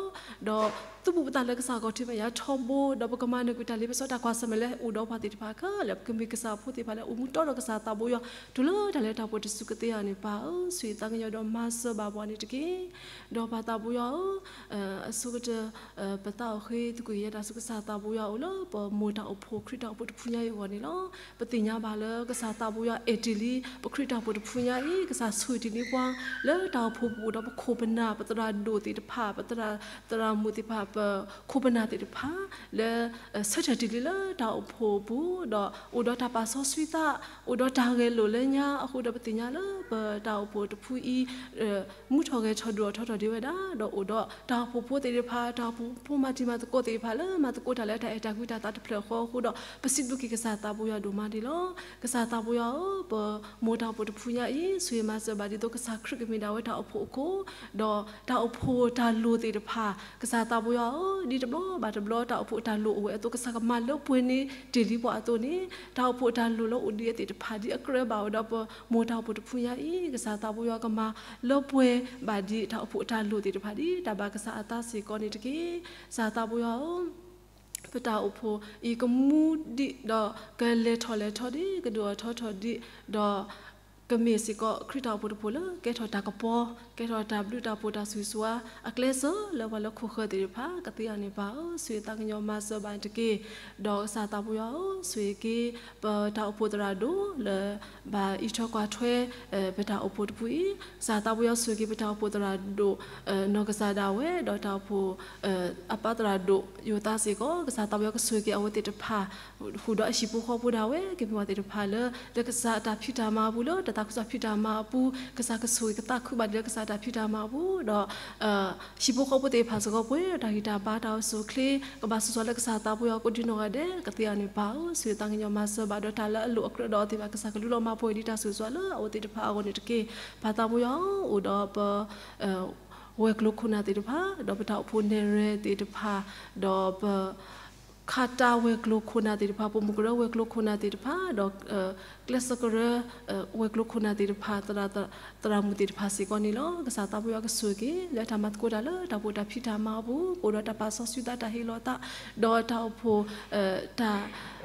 ဒီး သူၣ်ပူၤပသးလၢကစၢ်အခီၣ်ထံးမဲာ်ညါထီဘိ ဒီးပကမၤနၢၤကွံာ်တၢ်လ့ပစီတၢ်ကွၢ်ဆၢၣ်မဲာ်လၢအိၣ်ဒီးပှၤသ့ၣ်တဖၣ်ခဲလၢာ် ပကမ့ၢ်ကစၢ်အဖိသ့ၣ်တဖၣ်လၢအိၣ်မူတီဒီးကစၢ်သးဘိယွၤ တုၤလၢတၢ်လၢတၢ်ပှဲၤတစုကသ့ဧါန့ၣ် ပၢ်ဧၢ ဆိၣ်ဂ့ၤသးကညီၤဒီးမၤစၢၤဘၣ်ပှၤန့ၣ်တက့ၢ်. ဒီးပၢ်သးဘိယွၤဧၢ, အဆိကတၢၢ် ပသးအိၣ်ဃ့သကွံာ်ကယဲၢ်တၢ်ဆူကစၢ်သးဘိယွၤအအိၣ်လၢပမိၢ်တၢ်အိၣ်ဖှိၣ်ခရံာ်တၢ်အိၣ်ဖှိၣ်တဖုညါအံၤအဂီၢ်န့ၣ်လီၤ. ပသ့ၣ်ညါဘၣ်လၢကစၢ်သးဘိယွၤအဲၣ်တ့ၢ်လံ ပခရံာ်တၢ်အိၣ်ဖှိၣ်တဖုညါအံၤ, ကစၢ်ဆိၣ်ဂ့ၤတ့ၢ်လံပှၤ လၢတၢ်အိၣ်ဖှိၣ်ပူၤဒီးပခိၣ်ပနၢ် ပသရၣ်ဒိၣ်သ့ၣ်တဖၣ် ပသရၣ် သရၣ်မုၣ်သ့ၣ်တဖၣ် ပခိၣ်ပနၢ်သ့ၣ်တဖၣ် လၢ ဆၢထၢၣ်တ့ၢ်လံလၢတၢ်အိၣ်ဖှိၣ်အပူၤ, ဒီးအိၣ်ဒီးတၢ်ပာ်စီဆှံသး, အိၣ်ဒီးတၢ်ဂဲၤလိာ်လၢညါအဃိဒီး ပသ့ၣ်ညါလၢပတၢ်အိၣ်ဖှိၣ်တဖုအံၤ မူထီၣ်ဂဲၤထီၣ်ဒိၣ်ထီၣ်ထီထီၣ်ဒံးဝဲဒၣ်, ဒီးအိၣ်ဒီးတၢ်အိၣ်ဖှိၣ်ဖိသ့ၣ်တဖၣ် တၢ်အိၣ်ဖှိၣ်ဖိမၤတံၤမၤသကိးသ့ၣ်တဖၣ်လၢမၤသကိးတၢ်လၢတၢ်အဲၣ်တၢ်ကွံတၢ်သးတဖျၢၣ်ဃီအဃိဒီး ပစံးဘျုးက့ၤကစၢ်သးဘိယွၤဒိၣ်မးန့ၣ်လီၤ. ကစၢ်သးဘိယွၤဧၢ, ပမိၢ်တၢ်အိၣ်ဖှိၣ်တဖုညါအံၤ ဆိၣ်ဂ့ၤမၤစၢၤဘၣ်ဒ်သိးကစၢ်ခရံာ်ကမ့ၢ်ဒၣ်ဝဲတၢ်အိၣ်ဖှိၣ်အခိၣ်, ဒီးတၢ်အိၣ်ဖှိၣ်တၢ်လိၣ်သ့ၣ်တဖၣ် ကစၢ်သးဘိယွၤဧၢ, ဒ်တဘျီဘၣ်တဘျီတၢ်အိၣ်ဖှိၣ်တၢ်လိၣ်အိၣ်ဝဲအသိး ကစၢ်ကမၤလၢပှဲၤန့ၢ်တ့ၢ်လံပှၤအသိးန့ၣ်, တၢ်အိၣ်ဖှိၣ်တၢ်လိၣ်လၢအိၣ်ဒံးအသ့ၣ်တဖၣ် ဒ်အကြၢးဘၣ်ဝဲဒီးပမိၢ်တၢ်အိၣ်ဖှိၣ်တဖုညါအံၤ ကစၢ်သးဘိယွၤကမၤလၢပှဲၤဘၣ်ဒ်တၢ်အိၣ်ဖှိၣ်တၢ်လိၣ်သ့ၣ်တဖၣ် ဒ်တၢ်ဘၣ်ကစၢ်အသးစ့ၢ်ကီးန့ၣ်တက့ၢ်. ကစၢ်သးဘိယွၤဧၢ, ပတၢ်အိၣ်ဖှိၣ်အံၤကမူဒံးဒီးကလဲၤထီၣ်လဲၤထီဒံး ကဒိၣ်ထီၣ်ထီထီၣ်ဒံး, ဒီးကမ့ၢ်စ့ၢ်ကီးခရံာ်တၢ်အိၣ်ဖှိၣ်တဖုလၢကဲထီၣ်တၢ်ကပီၤ, ကဲထီၣ်တၢ်ဘျုးတၢ်ဖှိၣ်တၢ်ဆိၣ်ဂ့ၤဆိၣ်ဝါ အကျဲစၢၤလၢပှၤလၢခိၣ်ဃၢၤသ့ၣ်တဖၣ် ကသ့အီၤန့ၣ်ပၢ်ဧၢ, ဆိၣ်ဂ့ၤသးကညီၤမၤစၢၤဘၣ်န့ၣ်တက့ၢ်. ဒီးကစၢ်သးဘိယွၤဧၢ, ဆိၣ်ဂ့ၤက့ၤ ပတၢ်အိၣ်ဖှိၣ်သရၣ်ဒိၣ်လၢ ဘၣ်အံးထွဲကွၢ်ထွဲ ပတၢ်အိၣ်ဖှိၣ်တဖုအံၤ, ကစၢ်သးဘိယွၤဆိၣ်ဂ့ၤက့ၤပတၢ်အိၣ်ဖှိၣ်သရၣ်ဒိၣ် နီၢ်ကစၢ်ဒၣ်ဝဲ ဒီးတၢ်အိၣ်ဖှိၣ် အပၢ်သရၣ်ဒိၣ်ယိၤသးစ့ၢ်ကီး, ကစၢ်သးဘိယွၤကဆိၣ်ဂ့ၤက့ၤအဝဲသ့ၣ်တဖၣ် ဃုာ်ဒီးအဟံၣ်ဖိဃီဖိဒၣ်ဝဲ ကမ့ၢ်ပှၤသ့ၣ်တဖၣ်လၢ လၢကစၢ်အတၢ်ဖံးတၢ်မၤအပူၤ လၢတၢ်သးခုကစီၣ်ဖံးတၢ်မၤအပူၤ, ကစၢ်ကဆိၣ်ဂ့ၤကသးခုဘၣ်ဒ်လၢကစၢ်အတၢ်ဖံးတၢ်မၤအပူၤ, ဒီး ဟံၣ်ဖိဃီဖိသ့ၣ်တဖၣ်စ့ၢ်ကီး ပှဲၤဒီးတၢ်ဂံၢ်တၢ်ဘါတၢ်အိၣ်ဆူၣ်အိၣ်ချ့ ကဘၣ်ဆိၣ်ဂ့ၤဆိၣ်ဝါလၢကစၢ်သးဘိယွၤကိးဒံနီၢ်ဂၤဒဲး ကသ့အီၤန့ၣ်ပၢ်ဧၢ, ဆိၣ်ဂ့ၤသးကညီၤမၤစၢၤဘၣ်ဒီးတၢ်လၢအလိၣ်အကြၢးဒီးအဝဲသ့ၣ်တဖၣ် ကစၢ်ကလူလီၤမၤပှဲၤဒ်တၢ်ဆိၣ်ဂ့ၤဆိၣ်ဝါလၢအဝဲသ့ၣ်တဖၣ်အဂီၢ်န့ၣ်တက့ၢ်. ပၢ်သးဘိယွၤဧၢ, အိၣ်ဒီးပ ဝဲၤကျိၤခိၣ်နၢ်သ့ၣ်တဖၣ်, ဒီးပတၢ်အိၣ်ဖှိၣ်နဲၣ်ရွဲၣ်သ့ၣ်တဖၣ်, ဒီးပ ခါတၢ်ဝဲၤကျိၤခိၣ်နၢ်သ့ၣ်တဖၣ်, ပမုၢ်ကရၢဝဲၤကျိၤခိၣ်နၢ်သ့ၣ်တဖၣ်, ဒီး ကျဲးစၢးကရၢ ဝဲၤကျိၤခိၣ်နၢ်သ့ၣ်တဖၣ်, သရၣ်မုၣ်သ့ၣ်တဖၣ်စ့ၢ်ကီးန့ၣ်လီၤ. ကစၢ်သးဘိယွၤကဆိၣ်ဂ့ၤက့ၤ လၢတၢ်မၤသကိးတၢ်လၢတၢ်အိၣ်ဖှိၣ်တၢ်ဖံးတၢ်မၤအပူၤ, ကအိၣ်ဒီးတၢ်ပာ်စီဆှံသးတၢ်ဟ့ၣ်လီၤသး, ဒီးတၢ်အိၣ်ဖှိၣ် တၢ်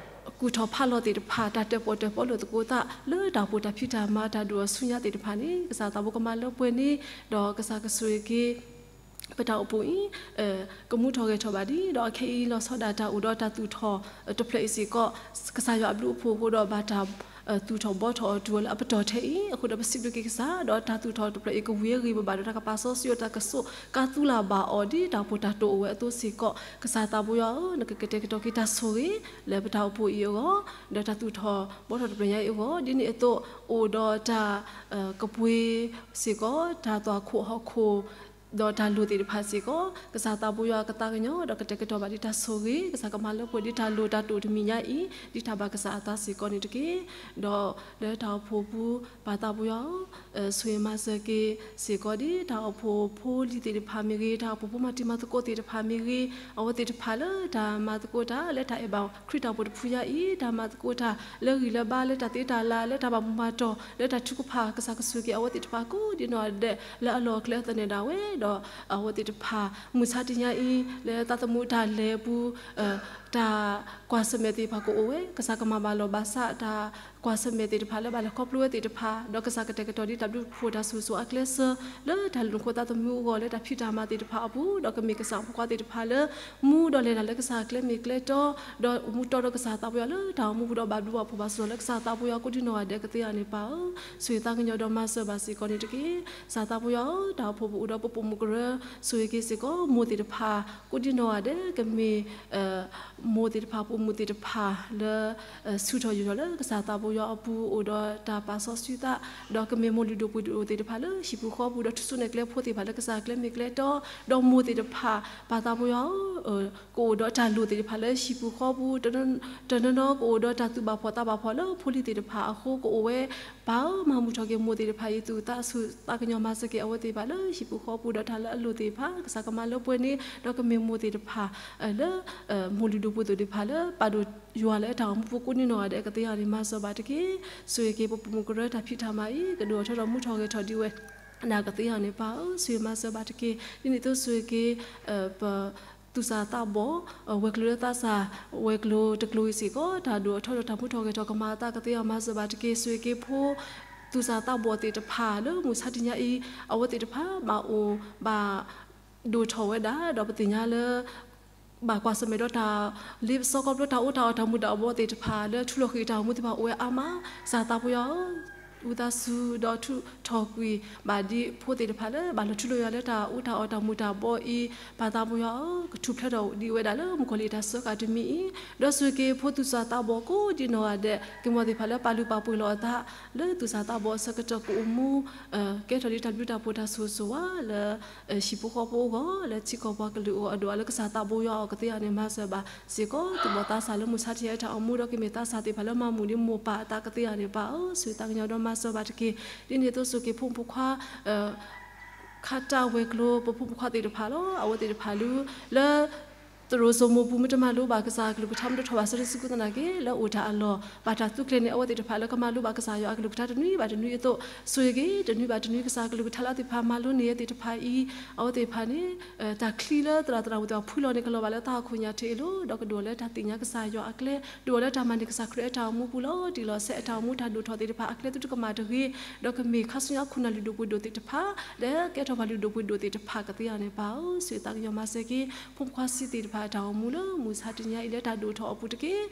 ကူၣ်ထီၣ်ဖးလီၤသ့ၣ်တဖၣ်, တၢ်တၢၣ်ပီၣ်တၢၣ်ပီလိာ်သကိးသး လၢတၢ်အိၣ်ဖှိၣ်တၢ်ဖံးတၢ်မၤတၢ်ဒိၣ်အီၤဆူညါသ့ၣ်တဖၣ်န့ၣ် ကစၢ်သးဘိကမၤလၢပှဲၤန့ၣ်, ဒီးကစၢ်ကဆိၣ်ဂ့ၤက့ၤ ပတၢ်အိၣ်ဖှိၣ်အံၤ ကမူထီၣ်ဂဲၤထီၣ်ဘၣ်ဒံး, ဒီးအခဲအံၤလီၤဆီဒၣ်တၢ်အိၣ်ဒီးတၢ်သူၣ်ထီၣ်တဖျၢၣ်အံၤစ့ၢ်ကီး, ကစၢ်ယွၤအဘျုးအဖှိၣ်အဃိဒီးဘၣ်တၢ် သူၣ်ထီၣ်ဘှီထီၣ်အီၤတုၤဝဲလၢအပတီၢ်ထဲအံၤ, အဃိဒီးပစံးဘျုးက့ၤကစၢ်, ဒီးတၢ်သူၣ်ထီၣ်တဖျၢၣ်အံၤကဝံၤအဂ့ၤဘၣ်ဘၣ်ဒီးတၢ်ကပာ်စီဆှံအီၤ တၢ်ကစိာ်ကါသူလၢ်ဘၣ်အီၤဒ်တၢ်အိၣ်ဖှိၣ်တၢ်တိာ်အိၣ်ဝဲအသိးစ့ၢ်ကီး, ကစၢ်သးဘိယွၤဧၢ, နကကတဲာ်ကတီၤက့ၤတၢ်ဆိၣ်ဂ့ၤ လၢပတၢ်အိၣ်ဖှိၣ်အံၤအဂီၢ်, ဒီးတၢ်သူၣ်ထီၣ်ဘှီထီၣ်တဖျၢၣ်ညါအံၤအဂီၢ်, ဒ်န့ၣ်အသိး အိၣ်ဒီးတၢ် ကပှ့ၤစ့ၢ်ကီး တၢ်သွၣ်ခိၣ်ဟီၣ်ခိၣ် ဒီးတၢ်လိၣ်သ့ၣ်တဖၣ်စ့ၢ်ကီး, ကစၢ်သးဘိယွၤကသးကညီၤ ဒီးကတဲာ်ကတီၤဘၣ်ဒ်တၢ်ဆိၣ်ဂ့ၤ, ကစၢ်ကမၤလၢပှဲၤဒ်တၢ်လိၣ်တၢ်တိာ်တမံၤညါအံၤ ဒ်တၢ်ဘၣ်ကစၢ်အသးစ့ၢ်ကီးန့ၣ်တက့ၢ်. ဒီးလၢတၢ်အိၣ်ဖှိၣ်ပူၤ ပၢ်သးဘိယွၤ ဆိၣ်ဂ့ၤမၤစၢၤက့ၤစ့ၢ်ကီးဒ် တၢ်အိၣ်ဖှိၣ်ဖိလံၤသ့ၣ်တဖၣ်မ့ၢ်ဂ့ၤ, တၢ်အိၣ်ဖှိၣ်ဖိမၤတံၤမၤသကိးသ့ၣ်တဖၣ်မ့ၢ်ဂ့ၤ, အဝဲသ့ၣ်တဖၣ်လၢတၢ်မၤသကိးတၢ် လၢတၢ်အဲၣ်ဘၣ်ခရံာ်တၢ်အိၣ်ဖှိၣ်တဖုညါအံၤ, တၢ်မၤသကိးတၢ်လၢဂံၢ်လၢဘါ လၢတၢ်သ့တၢ်လၤ လၢတၢ်ဘၣ်မူဘၣ်တီၢ် လၢတၢ်ထုကဖၣ် ကစၢ်ကဆိၣ်ဂ့ၤက့ၤ အဝဲသ့ၣ်တဖၣ်ကိးဒ်နီၢ်ဒဲး လၢအလီၢ်အကျဲအသနၢၣ်ဒၣ်ဝဲ, ဒီးအဝဲသ့ၣ်တဖၣ် မုၢ်ဆါတနံၤညါအံၤ လၢသးသမူတၢ်လဲၤအပူၤ တၢ်ကွၢ်ဆၢၣ်မဲာ်သ့ၣ်တဖၣ်ကအိၣ်ဝဲ, ကစၢ်ကမၤဘၣ်လီၤဘၣ်စး တၢ်ကွၢ်ဆၢၣ်မဲာ်သ့ၣ်တဖၣ်လၢဘၣ်လဲၤခီဖျိဝဲသ့ၣ်တဖၣ်, ဒီးကစၢ်ကတဲာ်ကတီၤဒ်တၢ်ဘျုးတၢ်ဖှိၣ်တၢ်ဆိၣ်ဂ့ၤဆိၣ်ဝါအကျဲစၢၤ လၢတၢ်လူၤခိၣ်သးသမူအဂီၢ် လၢတၢ်ဖံးတၢ်မၤသ့ၣ်တဖၣ်အပူၤ, ဒီးကမ့ၢ်ကစၢ်ဖိခွါသ့ၣ်တဖၣ်လၢ မူဒီးလဲၤတၢ်လၢကစၢ်အကျဲမ့ၢ်ကျဲတီ, ဒီးမူတီဒီးကစၢ်သးဘိယွၤလၢတၢ်အိၣ်မူပူၤဒီးဘၣ်ဘျုးဘၣ်ဖှိၣ်ဘၣ်ဆိၣ်ဂ့ၤလၢကစၢ်သးဘိယွၤကိးဒ်နီၢ်ဂၤဒဲးကသ့အီၤန့ၣ်ပၢ်ဧၢ, ဆိၣ်ဂ့ၤသးကညီၤဒီးမၤစၢၤဘၣ်စ့ၢ်ကီးန့ၣ်တက့ၢ်. ကစၢ်သးဘိယွၤဧၢ, တၢ်အိၣ်ဖှိၣ်ပူၤအိၣ်ဒီးပပိာ်မုၣ်ကရၢ ဆိၣ်ဂ့ၤက့ၤစ့ၢ်ကီး မိၢ်သ့ၣ်တဖၣ် ကိးဒ်နီၢ်ဂၤဒဲး ကမ့ၢ် မိၢ်သ့ၣ်တဖၣ် ပိာ်မုၣ်သ့ၣ်တဖၣ်လၢ ဆူၣ်ထီၣ်ယိာ်ထီၣ်လၢကစၢ်သးဘိယွၤအပူၤ အိၣ်ဒီးတၢ်ပာ်စီဆှံသး, ဒီးကမ့ၢ်မိၢ်လုၢ်ဒိၣ်ပှ့ၤဒိၣ်သ့ၣ်တဖၣ်လၢဟံၣ်ပူၤဃီပူၤ ဒီးထူၣ်စုနဲၣ်ကျဲဖိသ့ၣ်တဖၣ်လၢကစၢ်အကျဲမ့ၢ်ကျဲတီ, ဒီးမိၢ်သ့ၣ်တဖၣ် ပၢ်သးဘိယွၤဧၢ, ကအိၣ်ဒီးတၢ်လိၣ်သ့ၣ်တဖၣ်လၢဟံၣ်ပူၤဃီပူၤ, တနီၤနီၤကအိၣ်ဒီးတၢ်သူၣ်ဘၣ်ဖှီၣ်သးဘၣ်ဖှီၣ်လၢဖိလံၤသ့ၣ်တဖၣ်အဃိကအိၣ်ဝဲ, ပၢ်ဧၢ မၤမုာ်ထီၣ်က့ၤမိၢ်သ့ၣ်တဖၣ်အံၤ သူၣ်သးကညီၤမၤစၢၤက့ၤအဝဲသ့ၣ်တဖၣ်လၢဟံၣ်ပူၤဃီပူၤ ဒီးတၢ်လၢအလိၣ်သ့ၣ်တဖၣ် ကစၢ်ကမၤလၢပှဲၤန့ၣ် ဒီးကမ့ၢ်မိၢ်သ့ၣ်တဖၣ် လၢ မိၢ်လုၢ်ဒိၣ်ပှ့ၤဒိၣ်သ့ၣ်တဖၣ်လၢ ပာ်ဒိၣ်ယွၤလၢတၢ်အိၣ်မူပူၤကိးဒ်နီၢ်ဂၤဒဲးကသ့အီၤန့ၣ် မၤစၢၤဘၣ်တက့ၢ်. ဆိၣ်ဂ့ၤက့ၤပပိာ်မုၣ်ကရၢတၢ်ဖံးတၢ်မၤအံၤ ကဒိၣ်ထီၣ်ထီထီၣ်မူထီၣ်ဂဲၤထီၣ်ဒ်ဝဲဒၣ်ကသ့အီၤန့ၣ်ပၢ်ဧၢ, ဆိၣ်ဂ့ၤမၤစၢၤဘၣ်တက့ၢ်. ဒ်န့ၣ်အသိးဆိၣ်ဂ့ၤက့ၤ ပ သူၣ်စၢ်သးဘီၣ် ဝဲၤကျိၤလၢသးစၢ် ဝဲၤကျိၤတကျိၤအံၤစ့ၢ်ကီး တၢ်ဒိၣ်ထီၣ်ထီထီၣ်တၢ်မူထီၣ်ဂဲၤထီၣ်ကမၤအသးကသ့အီၤ မၤစၢၤဘၣ်တက့ၢ်. ဆိၣ်ဂ့ၤက့ၤဖိ သူၣ်စၢ်သးဘီၣ်သ့ၣ်တဖၣ်လၢမုၢ်ဆါတနံၤအံၤ အဝဲသ့ၣ်တဖၣ်ဘၣ်အိၣ်ဘၣ်ဒိၣ်ထီၣ်ဝဲဒၣ် ဒီးပသ့ၣ်ညါလၢ ဘၣ်ကွၢ်ဆၢၣ်မဲာ်ဒီးတၢ်လ့ပစီကီဖျိတၢ်အိၣ်တၢ်အီၣ်တၢ်မူၤတၢ်ဘှီးသ့ၣ်တဖၣ် လၢထူလီၤဃံၤတၢ်အိၣ်မူသ့ၣ်တဖၣ်အိၣ်ဝဲအါမး, ကစၢ်သးပူၤယွၤဧၢ, ဝံသးစူၤဒီးထုးထီၣ်ကွံာ်ဘၣ်ဒံးဖိသ့ၣ်တဖၣ်လၢ ဘၣ်လီၤထူလီၤယွၤလၢတၢ်အိၣ်တၢ်အီၣ်တၢ်မူၤတၢ်ဘှီးအံၤ, ပၢ်သးပူၤယွၤဧၢ, ကထူၣ်ဖျဲးထီၣ်ဒံးဝဲဒၣ်လၢမုၣ်ကီၤလံၢ်တၢ်စၢဃာ်တမံၤအံၤ, ဒီးဆိၣ်ဂ့ၤက့ၤဖိသူၣ်စၢ်သးဘီၣ်ကိးဒံနီၢ်ဂၤဒဲး, က့ၤမီၢ်သ့ၣ်တဖၣ်လၢပာ်လုၢ်ပာ်ပှ့ၤလီၤအသး လၢသူၣ်စၢ်သးဘီၣ်အဆၢကတီၢ်ကအိၣ်မူ ကဲထီၣ်ဒံးတၢ်ဘျုးတၢ်ဖှိၣ်တၢ်ဆိၣ်ဂ့ၤဆိၣ်ဝါလၢ ဟံၣ်ဖိဃီဖိအဂီၢ် လၢထံကီၢ်ပှၤကလုာ်အဂီၢ် အဒိၣ်အါလၢကစၢ်သးပူၤယွၤအီၤကသ့အဂီၢ်န့ၣ် မၤစၢၤဘၣ်စ့ၢ်ကီး သူၣ်ဘီၣ်သးစၢ်လၢမုၢ်ဆါတနံၤအံၤတၢ်အိၣ်မူ ဒီးကမ့ၢ်သးစၢ်သ့ၣ်တဖၣ်လၢမၤမုာ်ဒံးမိၢ်ပၢ်အသးကသ့အဂီၢ်န့ၣ် ပၢ်ဧၢ, ဆိၣ်ဂ့ၤသးကညီၤဒီးမၤစၢၤဘၣ်တက့ၢ်. ဒ်န့ၣ်အသိးဆိၣ်ဂ့ၤက့ၤဖိမုၣ်ဖိခွါ ခါတၢ်ဝဲၤကျိၤ ပဖိမုၣ်ဖိခွါသ့ၣ်တဖၣ်လီၤ. အဝဲသ့ၣ်တဖၣ်လၢ လၢ သရိာ်စိမိၢ်ပူၤ မ့ၢ်တမၤလိဘၣ်ကစၢ်အကလုၢ်ကထါ မ့ၢ်တထီၣ်ဘၣ်ဆၢထံဆူကသနာ်က့ လၢအိၣ်တၢ်အလီၢ် ဘၣ်တၢ်သုးကျဲၤန့ၣ် အဝဲသ့ၣ်တဖၣ်လၢကမၤလိဘၣ်ကစၢ်ယွၤအကလုၢ်ကထါတနွံဘၣ်တနွံအသိး ဆိၣ်ဂ့ၤက့ၤ တနွံဘၣ်တနွံ ကစၢ်အကလုၢ်ကထါလၢအဝဲသ့ၣ်တဖၣ်မၤလိန့ၢ်အဝဲသ့ၣ်တဖၣ်အံၤ အဝဲသ့ၣ်တဖၣ်န့ၣ် တၢ်ချံလၢသရၣ်သရၣ်မုၣ်သ့ၣ်တဖၣ်ဖှံလီၤန့ၣ် ကလီၤဘၣ်လၢသးဟီၣ်ခိၣ်ညၣ်ထံးအလိၤ ဒီးကဒိၣ်လၢတၢ်သ့ၣ်ညါကစၢ်ယွၤအကျဲ ဒိၣ်လၢတၢ်မၤန့ၢ်ကစၢ်ခရံာ်အတၢ်အိၣ်မူပူၤလီၤတံၢ်လီၤဆဲး အတၢ်အိၣ်မူတၢ်ဒိၣ်ထီၣ်သ့ၣ်တဖၣ်အကျဲသုတကမၣ်တဂ့ၤ ဒီးကမ့ၢ်ခါဆူညါခိၣ်နၢ်လုၢ်ဒိၣ်ပှ့ၤဒိၣ်သ့ၣ်တဖၣ် လၢကဲထီၣ်ပှၤလုၢ်ဒိၣ်ပှ့ၤဒိၣ်သ့ၣ်တဖၣ်ကသ့အဂီၢ်န့ၣ် ပၢ်ဧၢ, ဆိၣ်ဂ့ၤသးကညီၤမၤစၢၤက့ၤ ဖိမုၣ်ခွါဆံးသ့ၣ်တဖၣ်အတၢ်အိၣ်မူလၢမုၢ်ဆါတနံၤအံၤလၢတၢ်ဒိၣ်ထီၣ်အပူၤတက့ၢ်.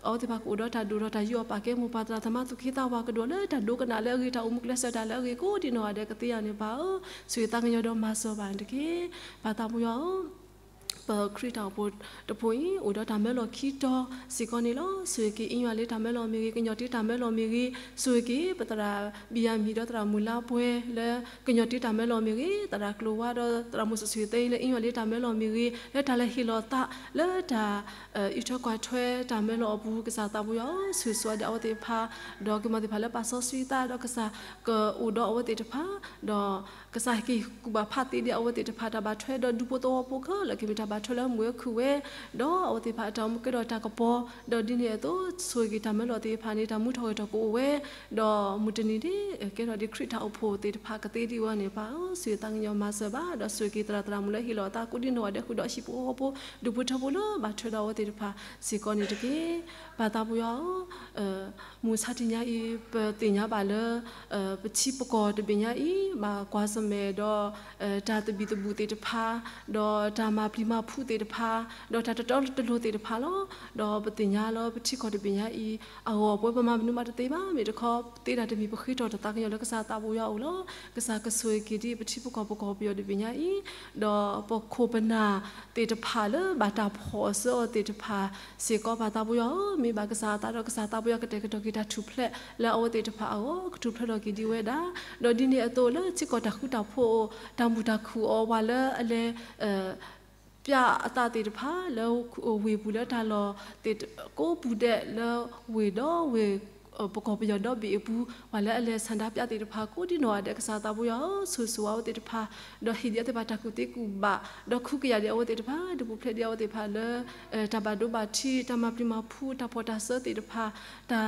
အဝဲသ့ၣ်တဖၣ်ကအိၣ်ဒီးတၢ်ဒိၣ်ထီၣ်တၢ်ယူးယီၣ်ပာ်ကဲမိၢ်ပၢ်သရၣ်သမါသူၣ်က့သးပှၢ် ကဒိၣ်လၢတၢ်ဒိကနၣ်လၢအဂ့ၤ တၢ်အိၣ်မူကျဲးစၢးတၢ်လၢအဂ့ၤကိးဒံနီၢ်ဂၤဒဲးကသ့အဂီၢ်န့ၣ် ပၢ်ဧၢ, ဆိၣ်ဂ့ၤသးကညီၤဒီးမၤစၢၤဘၣ်န့ၣ်တက့ၢ်. ပၢ်သးပူၤယွၤဧၢ ပခရံာ်တၢ်အိၣ်ဖှိၣ်တဖုအံၤ အိၣ်ဒီးတၢ်မၢလီၤခံတီၤစ့ၢ်ကီးန့ၣ်လီၤ. ဆိၣ်ဂ့ၤက့ၤအ့ၣ်ယွၤလ့တၢ်မၢလီၤမ့ၢ်ဂ့ၤ, ကညီၤတ့တၢ်မၢလီၤမ့ၢ်ဂ့ၤ, ဆိၣ်ဂ့ၤက့ၤ ပသရၣ်ဘံၣ်ယၤမံၤဒီးသရၣ်မုၢ်လါပှဲၤလၢ ကညီၤတ့တၢ်မၢလီၤမ့ၢ်ဂ့ၤ, သရၣ်ကျိၤဝါဒီးသရၣ်မုၢ်စီၤဆံသ့လၢအ့ၣ်ယွၤလ့တၢ်မၢလီၤမ့ၢ်ဂ့ၤ, လၢတၢ်လဲၤဟ့ၣ်လီၤသးလၢတၢ် အံးထွဲကွၢ်ထွဲတၢ်မၢလီၤအပူၤ ကစၢ်သးပူၤယွၤဧၢ, ဆိၣ်ဂ့ၤဆိၣ်ဝါဒံးအဝဲသ့ၣ်တဖၣ်, ဒီးက့ၤမီၢ်သ့ၣ်တဖၣ်လၢပာ်စီဆှံသး ဒီးကစၢ်ကအိၣ်ဒီးအဝဲသ့ၣ်တဖၣ်, ဒီးကစၢ်ဟ့ၣ်ကူၣ်ဘၣ်ဖးသ့ဒံးအဝဲသ့ၣ်တဖၣ် တၢ်ဘၣ်ထွဲဒီးဒူဖိသဝီဖိခဲလၢာ် ကမ့ၢ်တၢ်ဘၣ်ထွဲလၢမုာ်ဝဲခုၣ်ဝဲ, ဒီးအဝဲသ့ၣ်တဖၣ်အတၢ်အိၣ်မူကဲထီၣ်တၢ်ကပီၤ, ဒီးဒ်န့ၣ်အသိး ဆိၣ်ဂ့ၤက့ၤတၢ်မၢလီၤသ့ၣ်တဖၣ်န့ၣ် တၢ်မူထီၣ်ဂဲၤထီၣ်ကအိၣ်ဝဲ, ဒီးမုၢ်တနံၤန့ၣ် ကဲထီၣ်ဒ်ခရံာ်တၢ်အိၣ်ဖှိၣ်သ့ၣ်တဖၣ်ကသ့ဒံးဝဲန့ၣ် ပၢ်ဧၢ, ဆိၣ်ဂ့ၤသးကညီၤမၤစၢၤဘၣ်, ဒီးဆိၣ်ဂ့ၤက့ၤသရၣ်သရၣ်မုၣ်လၢဟ့ၣ်လီၤအသးကိးဒံနီၢ်ဂၤဒဲးဃုာ်ဒီးဟံၣ်ဖိဃီဖိ ဒူဖိထၢဖိလၢဘၣ်ထွဲဒီးအဝဲသ့ၣ်တဖၣ်စ့ၢ်ကီးန့ၣ်တက့ၢ်. ပၢ်သးပူၤယွၤဧၢ မုၢ်ဆါတနံၤအံၤ ပသ့ၣ်ညါဘၣ်လၢ ပထံပကီၢ်တဘ့ၣ်ညါအံၤ ဘၣ်ကွၢ်ဆၢၣ်မဲာ်ဒီး တၢ်သဘံၣ်သဘုၣ်သ့ၣ်တဖၣ်, ဒီးတၢ်မၤပျံၤမၤဖုးသ့ၣ်တဖၣ်, ဒီးတၢ်တတီတလိၤသ့ၣ်တဖၣ်လီၤ. ဒီးပသ့ၣ်ညါလၢပထံကီၢ်တဘ့ၣ်ညါအံၤ အဂီၢ်ပဝဲပမၤမနုၤမးတသ့ဘၣ်, မ့ၢ်တခီ ပသ့တၢ်တမံၤ ပဃ့ထီၣ်တၢ်သးကညီၤလၢကစၢ်သးပူၤယွၤအအိၣ်လီၤ. ကစၢ်ကဆိၣ်ဂ့ၤက့ၤဒံးပထံပကီၢ်ပကီၢ်ပယီၤတဘ့ၣ်ညါအံၤ, ဒီးပခိၣ်ပနၢ်သ့ၣ်တဖၣ်လၢဘၣ်တၢ်ဖီၣ်အီၤစၢအီၤသ့ၣ်တဖၣ်စ့ၢ်ကီး ပၢ်သးပူၤယွၤဧၢ, မ့ၢ်ဘၣ်ကစၢ်အသးဒီးကစၢ်သးပူၤယွၤကတဲာ်ကတီၤက့ၤတၢ်ထူၣ်ဖျဲးလၢအဝဲသ့ၣ်တဖၣ်အဂီၢ် ကထူၣ်ဖျဲးထီၣ်က့ၤဒံးဝဲဒၣ်, ဒီးဒ်န့ၣ်အသိးလၢထံကီၢ်တၢ်ဃူတၢ်ဖိး တၢ်မုာ်တၢ်ခုၣ်အီၤ ပှၤလၢအလဲၤ ပျၢ်အသးသ့ၣ်တဖၣ် လၢဝ့ၢ်ပူၤလၢတၢ်လီၢ်သ့ၣ်ကိးပူၤဒဲးလၢဝ့ၢ်ဒီးဝ့ၢ် ပကီၢ်ပယီၤဒီဘ့ၣ်အပူၤ ပှၤလၢအလဲၤဆန္ဒပြသ့ၣ်တဖၣ် ကိးဒံနီၢ်ဂၤဒဲး ကစၢ်သးပူၤယွၤဧၢ, ဆိၣ်ဂ့ၤဆိၣ်ဝါအဝဲသ့ၣ်တဖၣ်, ဒီးဟ့ၣ်ဒံးအဝဲသ့ၣ်တဖၣ်တၢ်ကူၣ်သ့ကူၣ်ဘၣ်, ဒီးခူးကယာ်ဒံးအဝဲသ့ၣ်တဖၣ်, ဒုးပူၤဖျဲးဒံးအဝဲသ့ၣ်တဖၣ်လၢ တၢ်ဘၣ်ဒိဘၣ်ထံး, တၢ်မၤပျံၤမၤဖုး, တၢ်ဖီၣ်တၢ်စၢသ့ၣ်တဖၣ်, တၢ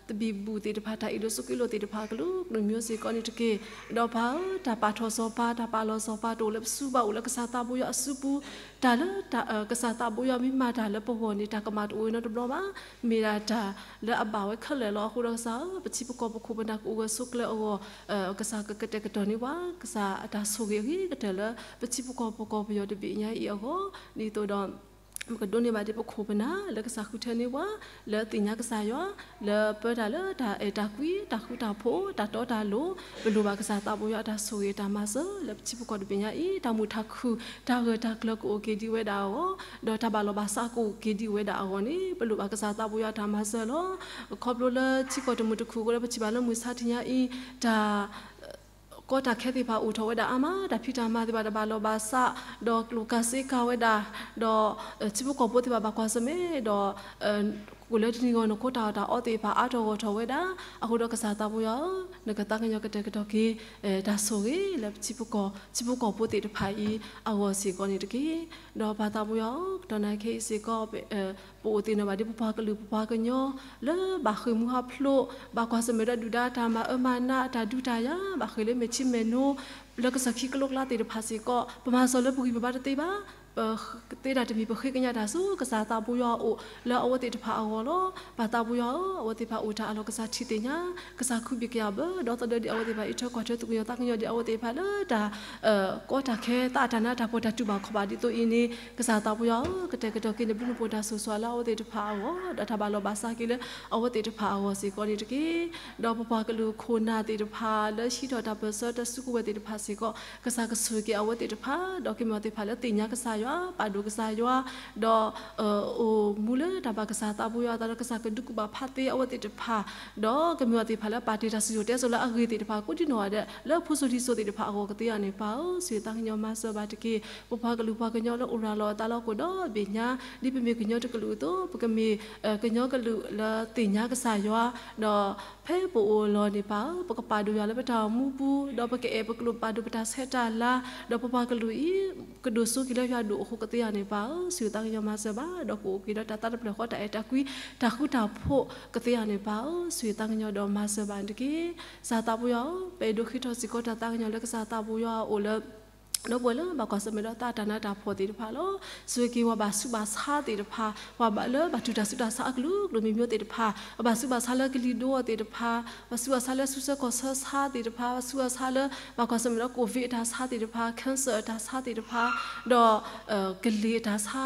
်သဘံၣ်သဘုၣ်သ့ၣ်တဖၣ်, တၢ်အ့ၣ်လိာ်ဆိးက့လိာ်သ့ၣ်တဖၣ် ကလုာ်ကလုာ်မံၤစ့ၢ်ကီးန့ၣ်တက့ၢ်. ဒီးပၢ်ဧၢ, တၢ်ပာ်ထီၣ်စီၤပၤ, တၢ်ပာ်လီၤစီၤပၤ တအိၣ်လၢပစုဘၣ်, အိၣ်လၢကစၢ်သးပူၤယွၤအစုပူၤ, တၢ်လၢ ကစၢ်သးပူၤယွၤမ့ၢ်မၤတၢ်လၢပဂီၢ်န့ၣ် တၢ်ကမၣ်တအိၣ်ဝဲနီတဘျီဘၣ်, မ့ၢ်ဒၣ်တၢ်လၢအဘၣ်ဝဲခဲလၢာ်လီၤ. အဃိဒီးကစၢ်ဧၢ, ပထံပကီၢ်ပခိၣ်ပနၢ်ကအိၣ်ဂၢၢ်ဆိးကျၢၤအဂီၢ် ကစၢ်ကကတဲာ်ကတီၤန့ၢ်ပှၤ ကစၢ်အတၢ်ဆိၣ်ဂ့ၤအဂ့ၤကတၢၢ်လၢ ပထံပကီၢ်ပကီၢ်ပယီၤတဘ့ၣ်ညါအံၤအဂီၢ်, ဒ်သိးဒီး ပကဒိးန့ၢ်ဘၣ်ဒံးပခိၣ်ပနၢ် လၢကစၢ်ဃုထၢန့ၢ်ပှၤ လၢသ့ၣ်ညါကစၢ်ယွၤ လၢပၢတၢ်လၢတၢ်အဲၣ်တၢ်ကွံ တၢ်ဃူတၢ်ဖိး တၢ်တီတၢ်လိၤ, ပလိၣ်ဘၣ်ကစၢ်သးပူၤယွၤအတၢ်ဆိၣ်ဂ့ၤတၢ်မၤစၢၤ လၢပထံပကီၢ်တဘ့ၣ်ညါအံၤ တၢ်မုာ်တၢ်ခုၣ် တၢ်ဂၢၢ်တၢ်ကျၢၤကအိၣ်က့ၤဒံးဝဲဒၣ်အဂီၢ်, ဒီးတၢ်ဘၣ်လီၢ်ဘၣ်စးကအိၣ်က့ၤဒံးဝဲဒၣ်အဂီၢ်န့ၣ် ပလိၣ်ဘၣ်ကစၢ်သးပူၤယွၤအတၢ်မၤစၢၤလီၤ. ခီဖျိလၢထံကီၢ်တမုာ်တခုၣ်အဃိဒီး ပထံၣ်ဘၣ်လၢမုၢ်ဆါတနံၤညါအံၤ တၢ် ကီတၢ်ခဲသ့ၣ်တဖၣ်အိၣ်ထီၣ်ဝဲဒၣ်အါမး, တၢ်ဖံးတၢ်မၤသ့ၣ်တဖၣ်တဘၣ်လီၢ်ဘၣ်စး, ဒီးကျိၣ်ကးစ့ကၤဝဲဒၣ်, ဒီး ထံဖိကီၢ်ဖိသ့ၣ်တဖၣ်ဘၣ်ကွၢ်ဆၢၣ်မဲာ်, ဒီး ကိၣ်လၢတနံၤဂီၢ်န့ၣ် ခိတၢ်အီၣ်တၢ်အီသ့ၣ်တဖၣ်အါထီၣ်ဂီၢ်ထီၣ်ဝဲဒၣ်, အဃိဒီးကစၢ်သးပူၤယွၤဧၢ, နကသးကညီၤကတဲာ်ကတီၤက့ၤ တၢ်ဆိၣ်ဂ့ၤလၢပထံပကီၢ် ထံဖိကီၢ်ဖိသ့ၣ်တဖၣ်အံၤအဂီၢ်စ့ၢ်ကီးန့ၣ်တက့ၢ်. ဒီးပၢ်သးပူၤယွၤဧၢ, ကတီၢ်နံၤခဲအံၤစ့ၢ်ကီး ပအိၣ်သ့ၣ်နီၣ်ဘၣ်ဒံးပပှၤကလုာ်ပပှၤကညီ လၢဘၣ်ဃ့ၢ်မှံဟးဖျိး, ဘၣ်ကွၢ်ဆၢၣ်မဲာ်ဒီးဒုၣ်ဒါတၢ်မၤအၢမၤနး တၢ်ဒုးတၢ်ယၤ, ဘၣ်ဃ့ၢ်လၢမဲာ်ထံမဲာ်နိ လၢကစၢၢ်ခံကလိကျါသ့ၣ်တဖၣ်စ့ၢ်ကီး ပမၤစၢၤလၢပဂံၢ်ပဘါတသ့ဘၣ်. ပသ့တၢ်တမံၤ ပဃ့ကညးတၢ်ဆူကစၢ်သးဘိယွၤအအိၣ်လၢအဝဲသ့ၣ်တဖၣ်အဂီၢ်လီၤ. ပၢ်သးဘိယွၤဧၢ, အဝဲသ့ၣ်တဖၣ်အိၣ်တၢ်အလီၢ် ကစၢ်ထံၣ်သ့ၣ်ညါ, ကစၢ်ခုဘံၣ်ကယာ်ဘၢဒီသဒၢဒံး အဝဲသ့ၣ်တဖၣ်အံးထွဲကွၢ်ထွဲ သူၣ်ကညီၤသးကညီၤဒံး အဝဲသ့ၣ်တဖၣ်လၢတၢ် ကီတၢ်ခဲ သးအတၢ်နးတၢ်ဖှီၣ် တၢ်တူၢ်ဘၣ်ခီၣ်ဘၣ်ဒ်သိးအံၤန့ၣ် ကစၢ်သးဘိယွၤဧၢ, ကတဲာ်ကတီၤက့ၤနဘျုးနဖှိၣ်တၢ်ဆိၣ်ဂ့ၤဆိၣ်ဝါလၢအဝဲသ့ၣ်တဖၣ်အဂီၢ် ဒီးတၢ်ဘၣ်လီၤဘၣ်စးက့ၤလၢအဝဲသ့ၣ်တဖၣ်အဂီၢ်စ့ၢ်ကီးန့ၣ်တက့ၢ်. ဒီးပပှၤကလုာ်ခိၣ်နၢ်သ့ၣ်တဖၣ် လၢဟံးထီၣ်တၢ်ပၢၢ်ဆၢတၢ်စုကဝဲၤသ့ၣ်တဖၣ်စ့ၢ်ကီး ကစၢ်ကဆိၣ်ဂ့ၤက့ၤအဝဲသ့ၣ်တဖၣ် ဒီးကမ့ၢ်အီၤသ့ၣ်တဖၣ်လၢသ့ၣ်ညါကစၢ်ယွၤ, ပာ်ဒိၣ်ကစၢ်ယွၤ, ဒီး အိၣ်မူလၢတၢ်ဘၣ်ကစၢ်သးဘိယွၤအသးဒီး ကစၢ်ကဒုးကူၣ်ဘၣ်ဖးသ့အဝဲသ့ၣ်တဖၣ်, ဒီးကမ့ၢ်အီၤသ့ၣ်တဖၣ်လၢပာ်တ့ၢ်တၢ်စံၣ်စိၤတဲစိၤလၢအဂ့ၤသ့ၣ်တဖၣ် ကိးဒံနီၢ်ဂၤဒဲး လၢဖိစိၤလံၤစိၤသ့ၣ်တဖၣ်အဂီၢ်ကသ့အီၤန့ၣ် ပၢ်ဧၢ, ဆိၣ်ဂ့ၤသးကညီၤမၤစၢၤဘၣ်တက့ၢ်. ပပှၤကလုာ်ပှၤကညီလၢအိၣ်ရၤလီၤအသးလၢဟီၣ်ခိၣ်ဒီဘ့ၣ်ညါ ဒ်ပမ့ၢ်ကညီတကလုာ်အသိး ပကမ့ၢ်ကညီတကလုာ်လၢသ့ၣ်ညါကစၢ်ယွၤ, ဒီးဖဲပအိၣ်လီၤန့ၣ် ပၢ်ဧၢ, ပကပာ်ဒိၣ်ယွၤလၢပတၢ်အိၣ်မူပူၤ, ဒီးပကအဲၣ်ပကျိာ်ပာ်ဒိၣ်ပတၢ်ဆဲးတၢ်လၤ, ဒီးပပှၤကလုာ်အံၤ ကဒိၣ်စိက့ၤလၢယွၤဒိၣ်အဃိကသ့အီၤန့ၣ် ပၢ်ဧၢ, ဆိၣ်ဂ့ၤသးကညီၤမၤစၢၤဘၣ်, ဒီးကအိၣ်က့ၤဒီးတၢ်သးတဖျၢၣ်ဃီ တၢ်အဲၣ်တၢ်ကွံ တၢ်ဃူတၢ်ဖိးကသ့အီၤန့ၣ် ပၢ်ဧၢ, ဆိၣ်ဂ့ၤသးကညီၤဒီးမၤစၢၤဘၣ်န့ၣ်တက့ၢ်. ကစၢ်သးဘိယွၤဧၢ, ပအဲၣ်ဒိးဃ့ထီၣ်စ့ၢ်ကီးတၢ်သးကညီၤလၢကစၢ်သးဘိယွၤအအိၣ်လၢ ဒီပုၢ်ဝဲၢ်လၢဘၣ်ကွၢ်ဆၢၣ်မဲာ်ဒီးသးတၢ်နးတၢ်ဖှီၣ်သ့ၣ်တဖၣ်လီၤ. ဆိၣ်ဂ့ၤက့ၤပှၤဘၣ်ဆူးဘၣ်ဆါသ့ၣ်တဖၣ်, ပှၤဘၣ်လၢဘၣ်တူၢ်တၢ်ဆူးတၢ်ဆါအကလုာ်ကလုာ် မ့ၢ်မ့ၢ်သ့ၣ်တဖၣ်, ပှၤဘၣ်ဆူးဘၣ်ဆါလၢကလံၤဒိအီၤသ့ၣ်တဖၣ်, ပှၤဆူးဘၣ်ဆါလၢဆူၣ်ဆၢကီၢ်ဆၢဆါသ့ၣ်တဖၣ်, ပှၤဆူးဘၣ်ဆါလၢဘၣ်ကွၢ်ဆၢၣ်မဲာ်ဒီး COVID အတၢ်ဆါသ့ၣ်တဖၣ်, cancer အတၢ်ဆါသ့ၣ်တဖၣ်, ဒီး ကလ့ၤအတၢ်ဆါ,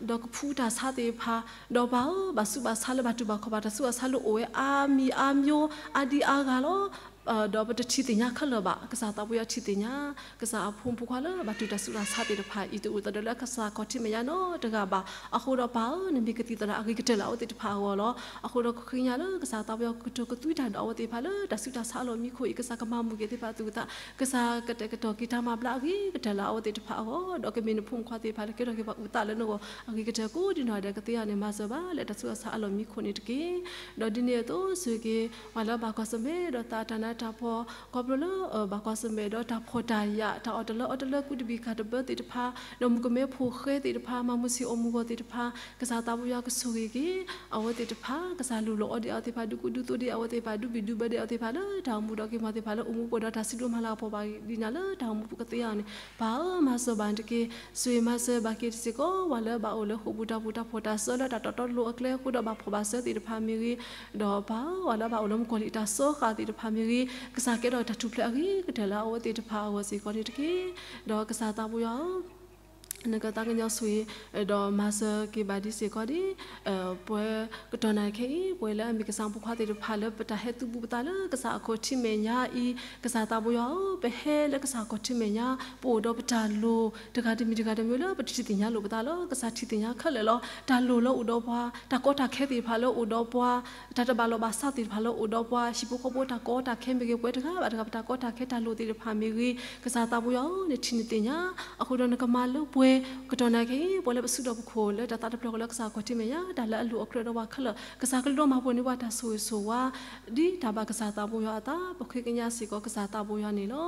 ဒီးကဖူအတၢ်ဆါသ့ၣ်တဖၣ်, ဒီးပၢ်ဧၢ, ဘၣ်ဆူးဘၣ်ဆါလၢဘၣ်တူၢ်ဘၣ်ခီၣ်ဘၣ် တၢ်ဆူးတၢ်ဆါလၢအိၣ်ဝဲအါမံၤအါမျိုး အါဒံအါဂၤလီၤ. ဒီးပတထံၣ်သ့ၣ်ညါခဲလၢာ်ဘၣ်, ကစၢ်သးဘိယွၤထံၣ်သ့ၣ်ညါ, ကစၢ်အဖိမုၣ်ဖိခွါလၢဘၣ်တူၢ်တၢ်ဆူးတၢ်ဆါသ့ၣ်တဖၣ်အံၤ တအိၣ်သဒၢလၢကစၢ်ခီၣ်ထံးမဲာ်ညါနီတဂၤဘၣ်. အဃိဒီးပၢ်ဧၢ, နမ့ၢ်ကသံၣ်သရၣ်အဂ့ၤကတၢၢ်လၢအဝဲသ့ၣ်တဖၣ်အဂီၢ်လီၤ. အဃိဒီးကဃ့ကညးလၢကစၢ်သးဘိယွၤကကတိၤကသွံတၢ်ဒီးအဝဲသ့ၣ်တဖၣ်လၢတၢ်ဆူးတၢ်ဆါအလီၢ်မံခိၣ်အံၤ, ကစၢ်ကမၤမုာ်က့ၤသ့ၣ်တဖၣ်သူၣ်သး, ကစၢ်ကတဲာ်ကတီၤက့ၤတၢ်မၤဘျါအဂ့ၤကတၢၢ်လၢအဝဲသ့ၣ်တဖၣ်အဂီၢ်, ဒီးကမ့ၢ်နဖိမုၣ်ဖိခွါသ့ၣ်တဖၣ်လၢကဲထီၣ်က့ၤပှၤအုၣ်သးလၢနဂီၢ်အဂ့ၤကတၢၢ်ကိးဒံနီၢ်ဂၤဒဲးကသ့အီၤန့ၣ် မၤစၢၤဘၣ်လၢတၢ်ဆူးတၢ်ဆါအလီၢ်မံခိၣ်န့ၣ်တက့ၢ်. ဒီးဒ်န့ၣ်အသိး ဆိၣ်ဂ့ၤက့ၤ ပှၤလၢဘၣ်ကွၢ်ဆၢၣ်မဲာ်ဒီးသးတၢ်နးတၢ်ဖှီၣ် ခီဖျိလၢ ဘၣ်ကွၢ်ဆၢၣ်မဲာ်ဒီးတၢ်ဖှီၣ်တၢ်ယာ် တၢ်အီၣ်တလၢအီတလၢ ကူးတဘ့ၣ်ကၢ်တဘၢသ့ၣ်တဖၣ်, ဒီးမုၣ်ကမဲဖိဃဲသ့ၣ်တဖၣ်, မၤမုာ်ဆံးအိၣ်မူဂီၤသ့ၣ်တဖၣ်, ကစၢ်သးဘိယွၤကဆိၣ်ဂ့ၤက့ၤ အဝဲသ့ၣ်တဖၣ်, ကစၢ်လူလီၤအီဒံးအဝဲသ့ၣ်တဖၣ်, ဒုးကူဒုးသိးဒံးအဝဲသ့ၣ်တဖၣ်, ဒုးဘံၣ်ဒုးဘၢဒံးအဝဲသ့ၣ်တဖၣ်လၢတၢ်အိၣ်မူဒီး ကမၤသ့ၣ်တဖၣ်လၢအိၣ်မူပှဲၤဒီးတၢ်စံးဘျုးမၤလၤကပီၤဘၣ်ဒံးနၤလၢတၢ်အိၣ်မူပူၤကသ့အီၤန့ၣ် ပၢ်ဧၢ, မၤစၢၤဘၣ်န့ၣ်တက့ၢ်. ဆိၣ်ဂ့ၤမၤစၢၤဘၣ်က့ၤစ့ၢ်ကီး ပှၤလၢဘၣ်အိၣ်လၢဃိာ်ပူၤတၢ်ပူၤ တၢ်ဖှီၣ်တၢ်စၢလၢတၢ်တီတီလိၤအကျဲအဃိဒီး ဘၣ်ဖှီၣ်ဘၣ်စၢသ့ၣ်တဖၣ်မ့ၢ်ဂ့ၤ, ဒီးပၢ်ဧၢ, ပှၤလၢဘၣ်အိၣ်လၢမုၣ်ကီၤလံၢ်တၢ်စၢဃာ်သ့ၣ်တဖၣ်မ့ၢ်ဂ့ၤ, ကစၢ်ကဲထီၣ်တၢ်ထူၣ်ဖျဲးအဂ့ၤကတၢၢ်လၢအဝဲသ့ၣ်တဖၣ်အဂီၢ်စ့ၢ်ကီးန့ၣ်တက့ၢ်. ဒီးကစၢ်သးဘိယွၤဧၢ, နကသးကညီၤဆိၣ်ဂ့ၤ ဒီးမၤစၢၤက့ၤဘၣ်ဒ်စ့ၢ်ကီးဒ် ပဝဲကတီၢ်နၢ်ခဲအံၤ ပဝဲလၢအမ့ၢ်ကစၢ်ဖိခွါသ့ၣ်တဖၣ်လၢပတၢ်ဟဲသူၣ်ပူၤပသးလၢကစၢ်အခီၣ်ထံးမဲာ်ညါအံၤ, ကစၢ်သးဘိယွၤဧၢ, ပဟဲလၢကစၢ်အခီၣ်ထံးမဲာ်ညါ ပအိၣ်ဒီးပတၢ်လိၤတဂၤတမံၤတဂၤတမံၤလၢပတထံၣ်သ့ၣ်ညါလိာ်ပသးလၢ ကစၢ်ထံၣ်သ့ၣ်ညါခဲလၢာ်လီၤ. တၢ်လိၤလၢအိၣ်ဒီးပှၤ, တၢ်ကီတၢ်ခဲသ့ၣ်တဖၣ်လၢအိၣ်ဒီးပှၤ, တၢ်တဘၣ်လီၤဘၣ်စးသ့ၣ်တဖၣ်လၢအိၣ်ဒီးပှၤ, ဟံၣ်ဖိဃီဖိတၢ်ကီတၢ်ခဲမ့ၢ်ဂ့ၤ, ပဝဲတဂၤဘၣ်တဂၤ ပတၢ်ကီတၢ်ခဲတၢ်လိၤသ့ၣ်တဖၣ်မ့ၢ်ဂ့ၤ, ကစၢ်သးဘိယွၤဧၢ, နထံၣ်နသ့ၣ်ညါ, အဃိဒီးနကမၤလၢပှဲၤ ကတီၢ်နၢ်ခဲအံၤ ပှၤလၢပစုဒီးပခိၣ်လၢတၢ်သးတဖျၢၣ်ဃီလၢကစၢ်အခီၣ်ထံးမဲာ်ညါ တၢ်လၢအလိၤအကြၢးဒီးပှၤခဲလၢာ်, ကစၢ်ကဒိးမၤပှဲၤန့ၢ်ပှၤတၢ်ဆိၣ်ဂ့ၤဆိၣ်ဝါ ဒ်တၢ်ဘၣ်ကစၢ်သးဘိယွၤအသး, ပဃ့ကညးစ့ၢ်ကီးကစၢ်သးဘိယွၤန့ၣ်လီၤ.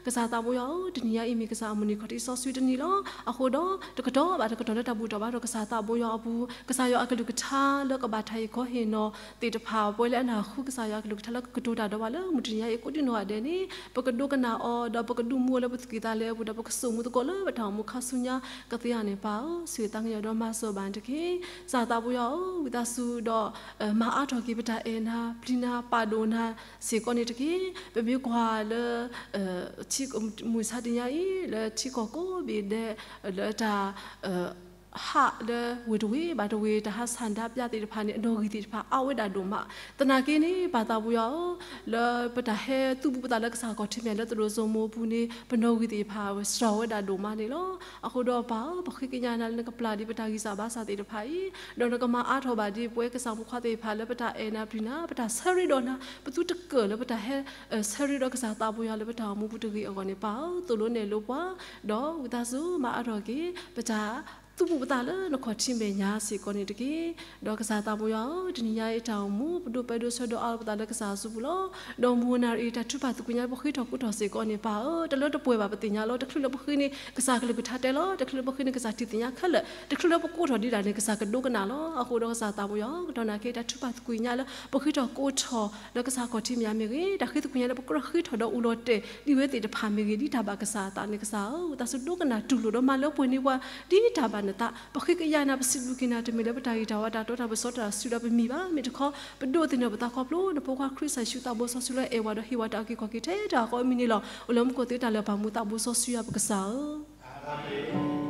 ကစၢ်သးဘိယွၤဧၢ, တနံၤညါအံၤမ့ၢ်ကစၢ်အမုၢ်နံၤခီၣ်ထံးစီဆှံတနံၤလီၤ. အဃိဒီး တကတီၢ်ဘၣ်တကတီၢ်လၢတၢ်ဘူၣ်ထီၣ်ဘါထီၣ်ကစၢ်သးဘိယွၤအပူၤ, ကစၢ်ယွၤအကလုၢ်ကထါလၢကဘၣ်တၢ်ဟ့ၣ်ခီဟ့ၣ်နီၤသ့ၣ်တဖၣ်, ပဝဲလၢအနၢ်ဟူကစၢ်ယွၤအကလုၢ်ကထါလၢကကတိၤတၢ်ဒီးပှၤလၢမုၢ်တနံၤညါအံၤကိးဒံနီၢ်ဂၤဒဲးန့ၣ် ပကဒိကနၣ်အီၤ ဒီးပကဒုးမူအီၤလၢပသူၣ်ကံၢ်သးလဲအပူၤ ဒီးပကစိာ်မူသကိးလၢပတၢ်အိၣ်မူခါဆူညါကသ့အီၤန့ၣ် ပၢ်ဧၢ, ဆိၣ်ဂ့ၤသးကညီၤဒီးမၤစၢၤဘၣ်န့ၣ်တက့ၢ်. ကစၢ်သးဘိယွၤဧၢ, ဝံသးစူၤဒီး မၤအါထီၣ်က့ၤပတၢ်အဲၣ်နၤ ပျံၤနၤ ပာ်ဒိၣ်နၤစ့ၢ်ကီးန့ၣ်တက့ၢ်. ပမ့ၢ်ကွၢ်လၢ ထံမုၢ်ဆါတနံၤညါအံၤ လၢထံကီၢ်ကိးဘ့ၣ်ဒဲး လၢတၢ် ဟးလၢဝ့ၢ်တဝ့ၢ်ဘၣ်တဝ့ၢ် တၢ်ဟးဆန္ဒပြသ့ၣ်တဖၣ်န့ၣ် အနီၣ်ဂံၢ်သ့ၣ်တဖၣ်အါဝဲဒၣ်ဒိၣ်မး. သနာ်က့န့ၣ် ပၢ်သးဘိယွၤဧၢ, လၢပတၢ်ဟဲသူၣ်ပူၤပသးလၢကစၢ်အခီၣ်ထံးမဲာ်ညါလၢသရိာ်စိမိၤအပူၤန့ၣ် ပနီၣ်ဂံၢ်သ့ၣ်တဖၣ်စှၤဝဲဒၣ်ဒိၣ်မးန့ၣ်လီၤ. အဃိဒီးပၢ်ဧၢ, ပဃ့ကညးနၤလၢနကပျၢ်ဒံးပတၢ်ဂံၢ်စၢ်ဘါစၢ်သ့ၣ်တဖၣ်အံၤ, ဒီးနကမၤအါထီၣ်ဘၣ်ဒံးပဝဲကစၢ်ဖိခွါသ့ၣ်တဖၣ်လၢပတၢ်အဲၣ်နၤပျံၤနၤ ပတၢ်ဆၢရ့ဒီးနၤ ပသုတကၢၢ်လၢပတၢ်ဟဲ ဆၢရ့ဒီးကစၢ်သးဘိယွၤလၢပတၢ်အိၣ်မူပူၤတဂ့ၤအဂီၢ်န့ၣ် ပၢ်ဧၢ, သိၣ်လိနဲၣ်လိပှၤ, ဒီးဝံသးစူၤမၤအါထီၣ်က့ၤ ပတၢ် သူၣ်ပူၤပသးလၢနခီၣ်ထံးမဲာ်ညါစ့ၢ်ကီးန့ၣ်တက့ၢ်. ဒီးကစၢ်သးပူၤယွၤဧၢ, တနံၤညါအံၤတၢ်အိၣ်မူ ပဒိးပၢဒိးဆှၢဒီးအးလီၤပသးလၢကစၢ်အစုပူၤလီၤ. ဒီးမုၢ်နၤရအံၤ တၢ်ထုကဖၣ်သကွံာ်ညါလၢပဃ့ထီၣ်ကိးထီၣ်စ့ၢ်ကီးန့ၣ် ပၢ်ဧၢ, တလၢတပှဲၤဘၣ်ပသ့ၣ်ညါလီၤ. တချုးလၢပဃ့န့ၣ် ကစၢ်ကလုၢ်ကထါတဲလီၤ. တချုးလၢပဃ့န့ၣ် ကစၢ်ထံၣ်သ့ၣ်ညါခဲလၢာ်. တချုးလၢပကိးထီၣ်ဒံးဒၣ်န့ၣ် ကစၢ်ကဒိကနၣ်လီၤ. အဃိဒီးကစၢ်သးပူၤယွၤဧၢ, ကတီၢ်နၢ်က့ တၢ်ထုကဖၣ်သကွံာ်ညါလၢ ပဃ့ထီၣ်ကိးထီၣ်လၢကစၢ်ခီၣ်ထံးမဲာ်ညါမ့ၢ်ဂ့ၤ, တၢ်ဃ့သကွံာ်ညါလၢပကြၢးဃ့ထီၣ်ဒီးအိၣ်လီၤတဲာ်ဒ်ဝဲသ့ၣ်တဖၣ်မ့ၢ်ဂ့ၤ, ဒ်တၢ်ဘၣ်ကစၢ်အသးန့ၣ် ကစၢ်ဧၢ, သးစူၤဒိကနၣ်တူၢ်လိာ်ဒီးမၤလၢပှဲၤန့ၢ်ပှၤ ဒ်တၢ်ဘၣ်နသး, ပဃ့ကယၤနၤ ပစံးဘျုးက့ၤနၤ တမ့ၢ်လၢပတၢ်ဂ့ၤတၢ်ဝါတၢ်တီတၢ်ပစီတၢ်စုဒီးပမံၤဘၣ်. မ့ၢ်တခီ ပဒိးသန့ၤပသးခီဖျိ နဖိခွါခရံာ်ကစၢ်ယ့ၣ်ၡူးသးဘိစီဆှံလၢအဲၣ်ဝဲဒီးဟ့ၣ်ဝဲတၢ်အုၣ်က့ၤခီၣ်က့ၤ ထဲတၢ်ကီအမံၤန့ၣ်လီၤ. အိၣ်လၢမူခိၣ်သ့တၢ်လၢာ်ပာ်မူသးဘိစီဆှံယွၤပကစၢ်ဧၢ.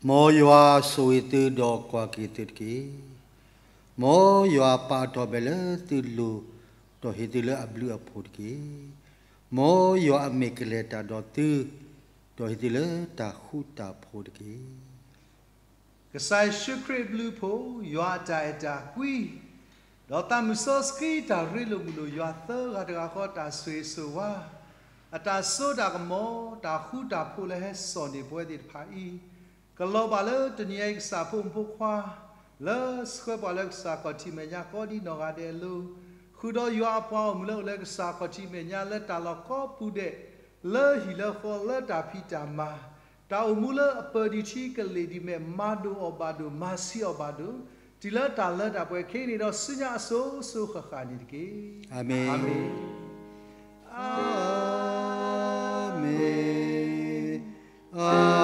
မ်ယွၤဆိၣ်ဂ့ၤသုဒီးကွၢ်က့ၤသုတက့ၢ်. မ်ယွၤပာ်အထီၣ်ဘဲလၢသုလိၤ, ဒီးဟ့ၣ်သုလၢအဘျုးအဖှိၣ်တက့ၢ်. မ်ယွၤအမ့ၢ်ကလဲၤတၢ်ဒီးသု, ဒီးဟ့ၣ်သုလၢတၢ်ဃူတၢ်ဖိးတက့ၢ်. ကစၢ်ယ့ၣ်ၡူးခရံာ်အဘျုးအဖှိၣ်, ယွၤအတၢ်အဲၣ်တၢ်ကွံ, ဒီးသးမုၢ်စီဆှံတၢ်ရ့လိာ်မုာ်လိာ် ယွၤသၢဂၤတဂၤဃီတၢ်ဆိၣ်ဂ့ၤဆိၣ်ဝါ, အတၢ်စိတၢ်ကမီၤ, တၢ်ဃူတၢ်ဖိးလၢဟဲစိာ်န့ၢ်ပဝဲသ့ၣ်တဖၣ်အံၤ, ကလီၤဘၣ်လၢတနံၤအံၤကစၢ်ဖိမုၣ်ဖိခွါ လၢဆှၢပှၤလၢကစၢ်ခီၣ်ထံးမဲာ်ညါကိးဒ်နီၢ်ဂၤဒဲးအလိၤ, ဃုာ်ဒီးယွၤအပှၤအိၣ်မူလၢအိၣ်လၢကစၢ်ခီၣ်ထံးမဲာ်ညါလၢတၢ်လီၢ်ကိးပူၤဒဲး, လၢဟံၣ်လၢဃီလၢတၢ်ဖံးတၢ်မၤ, တၢ်အိၣ်မူလၢအပၢၢ်ဒံးထံကလ့ၢ်ဒံးမဲာ် မၤဒိၣ်အီၣ်ဘၣ်ဒိၣ် မၤဆံးအီၣ်ဘၣ်ဒိၣ်, တုၤလၢတၢ်လၢတၢ်ပှဲၤခဲအံၤန့ၣ်ဒီး ဆူညါအစိၤစိၤဃၣ်ဃၣ်န့ၣ်တက့ၢ်. အၤမ့ၣ်. အၤမ့ၣ်, အၤ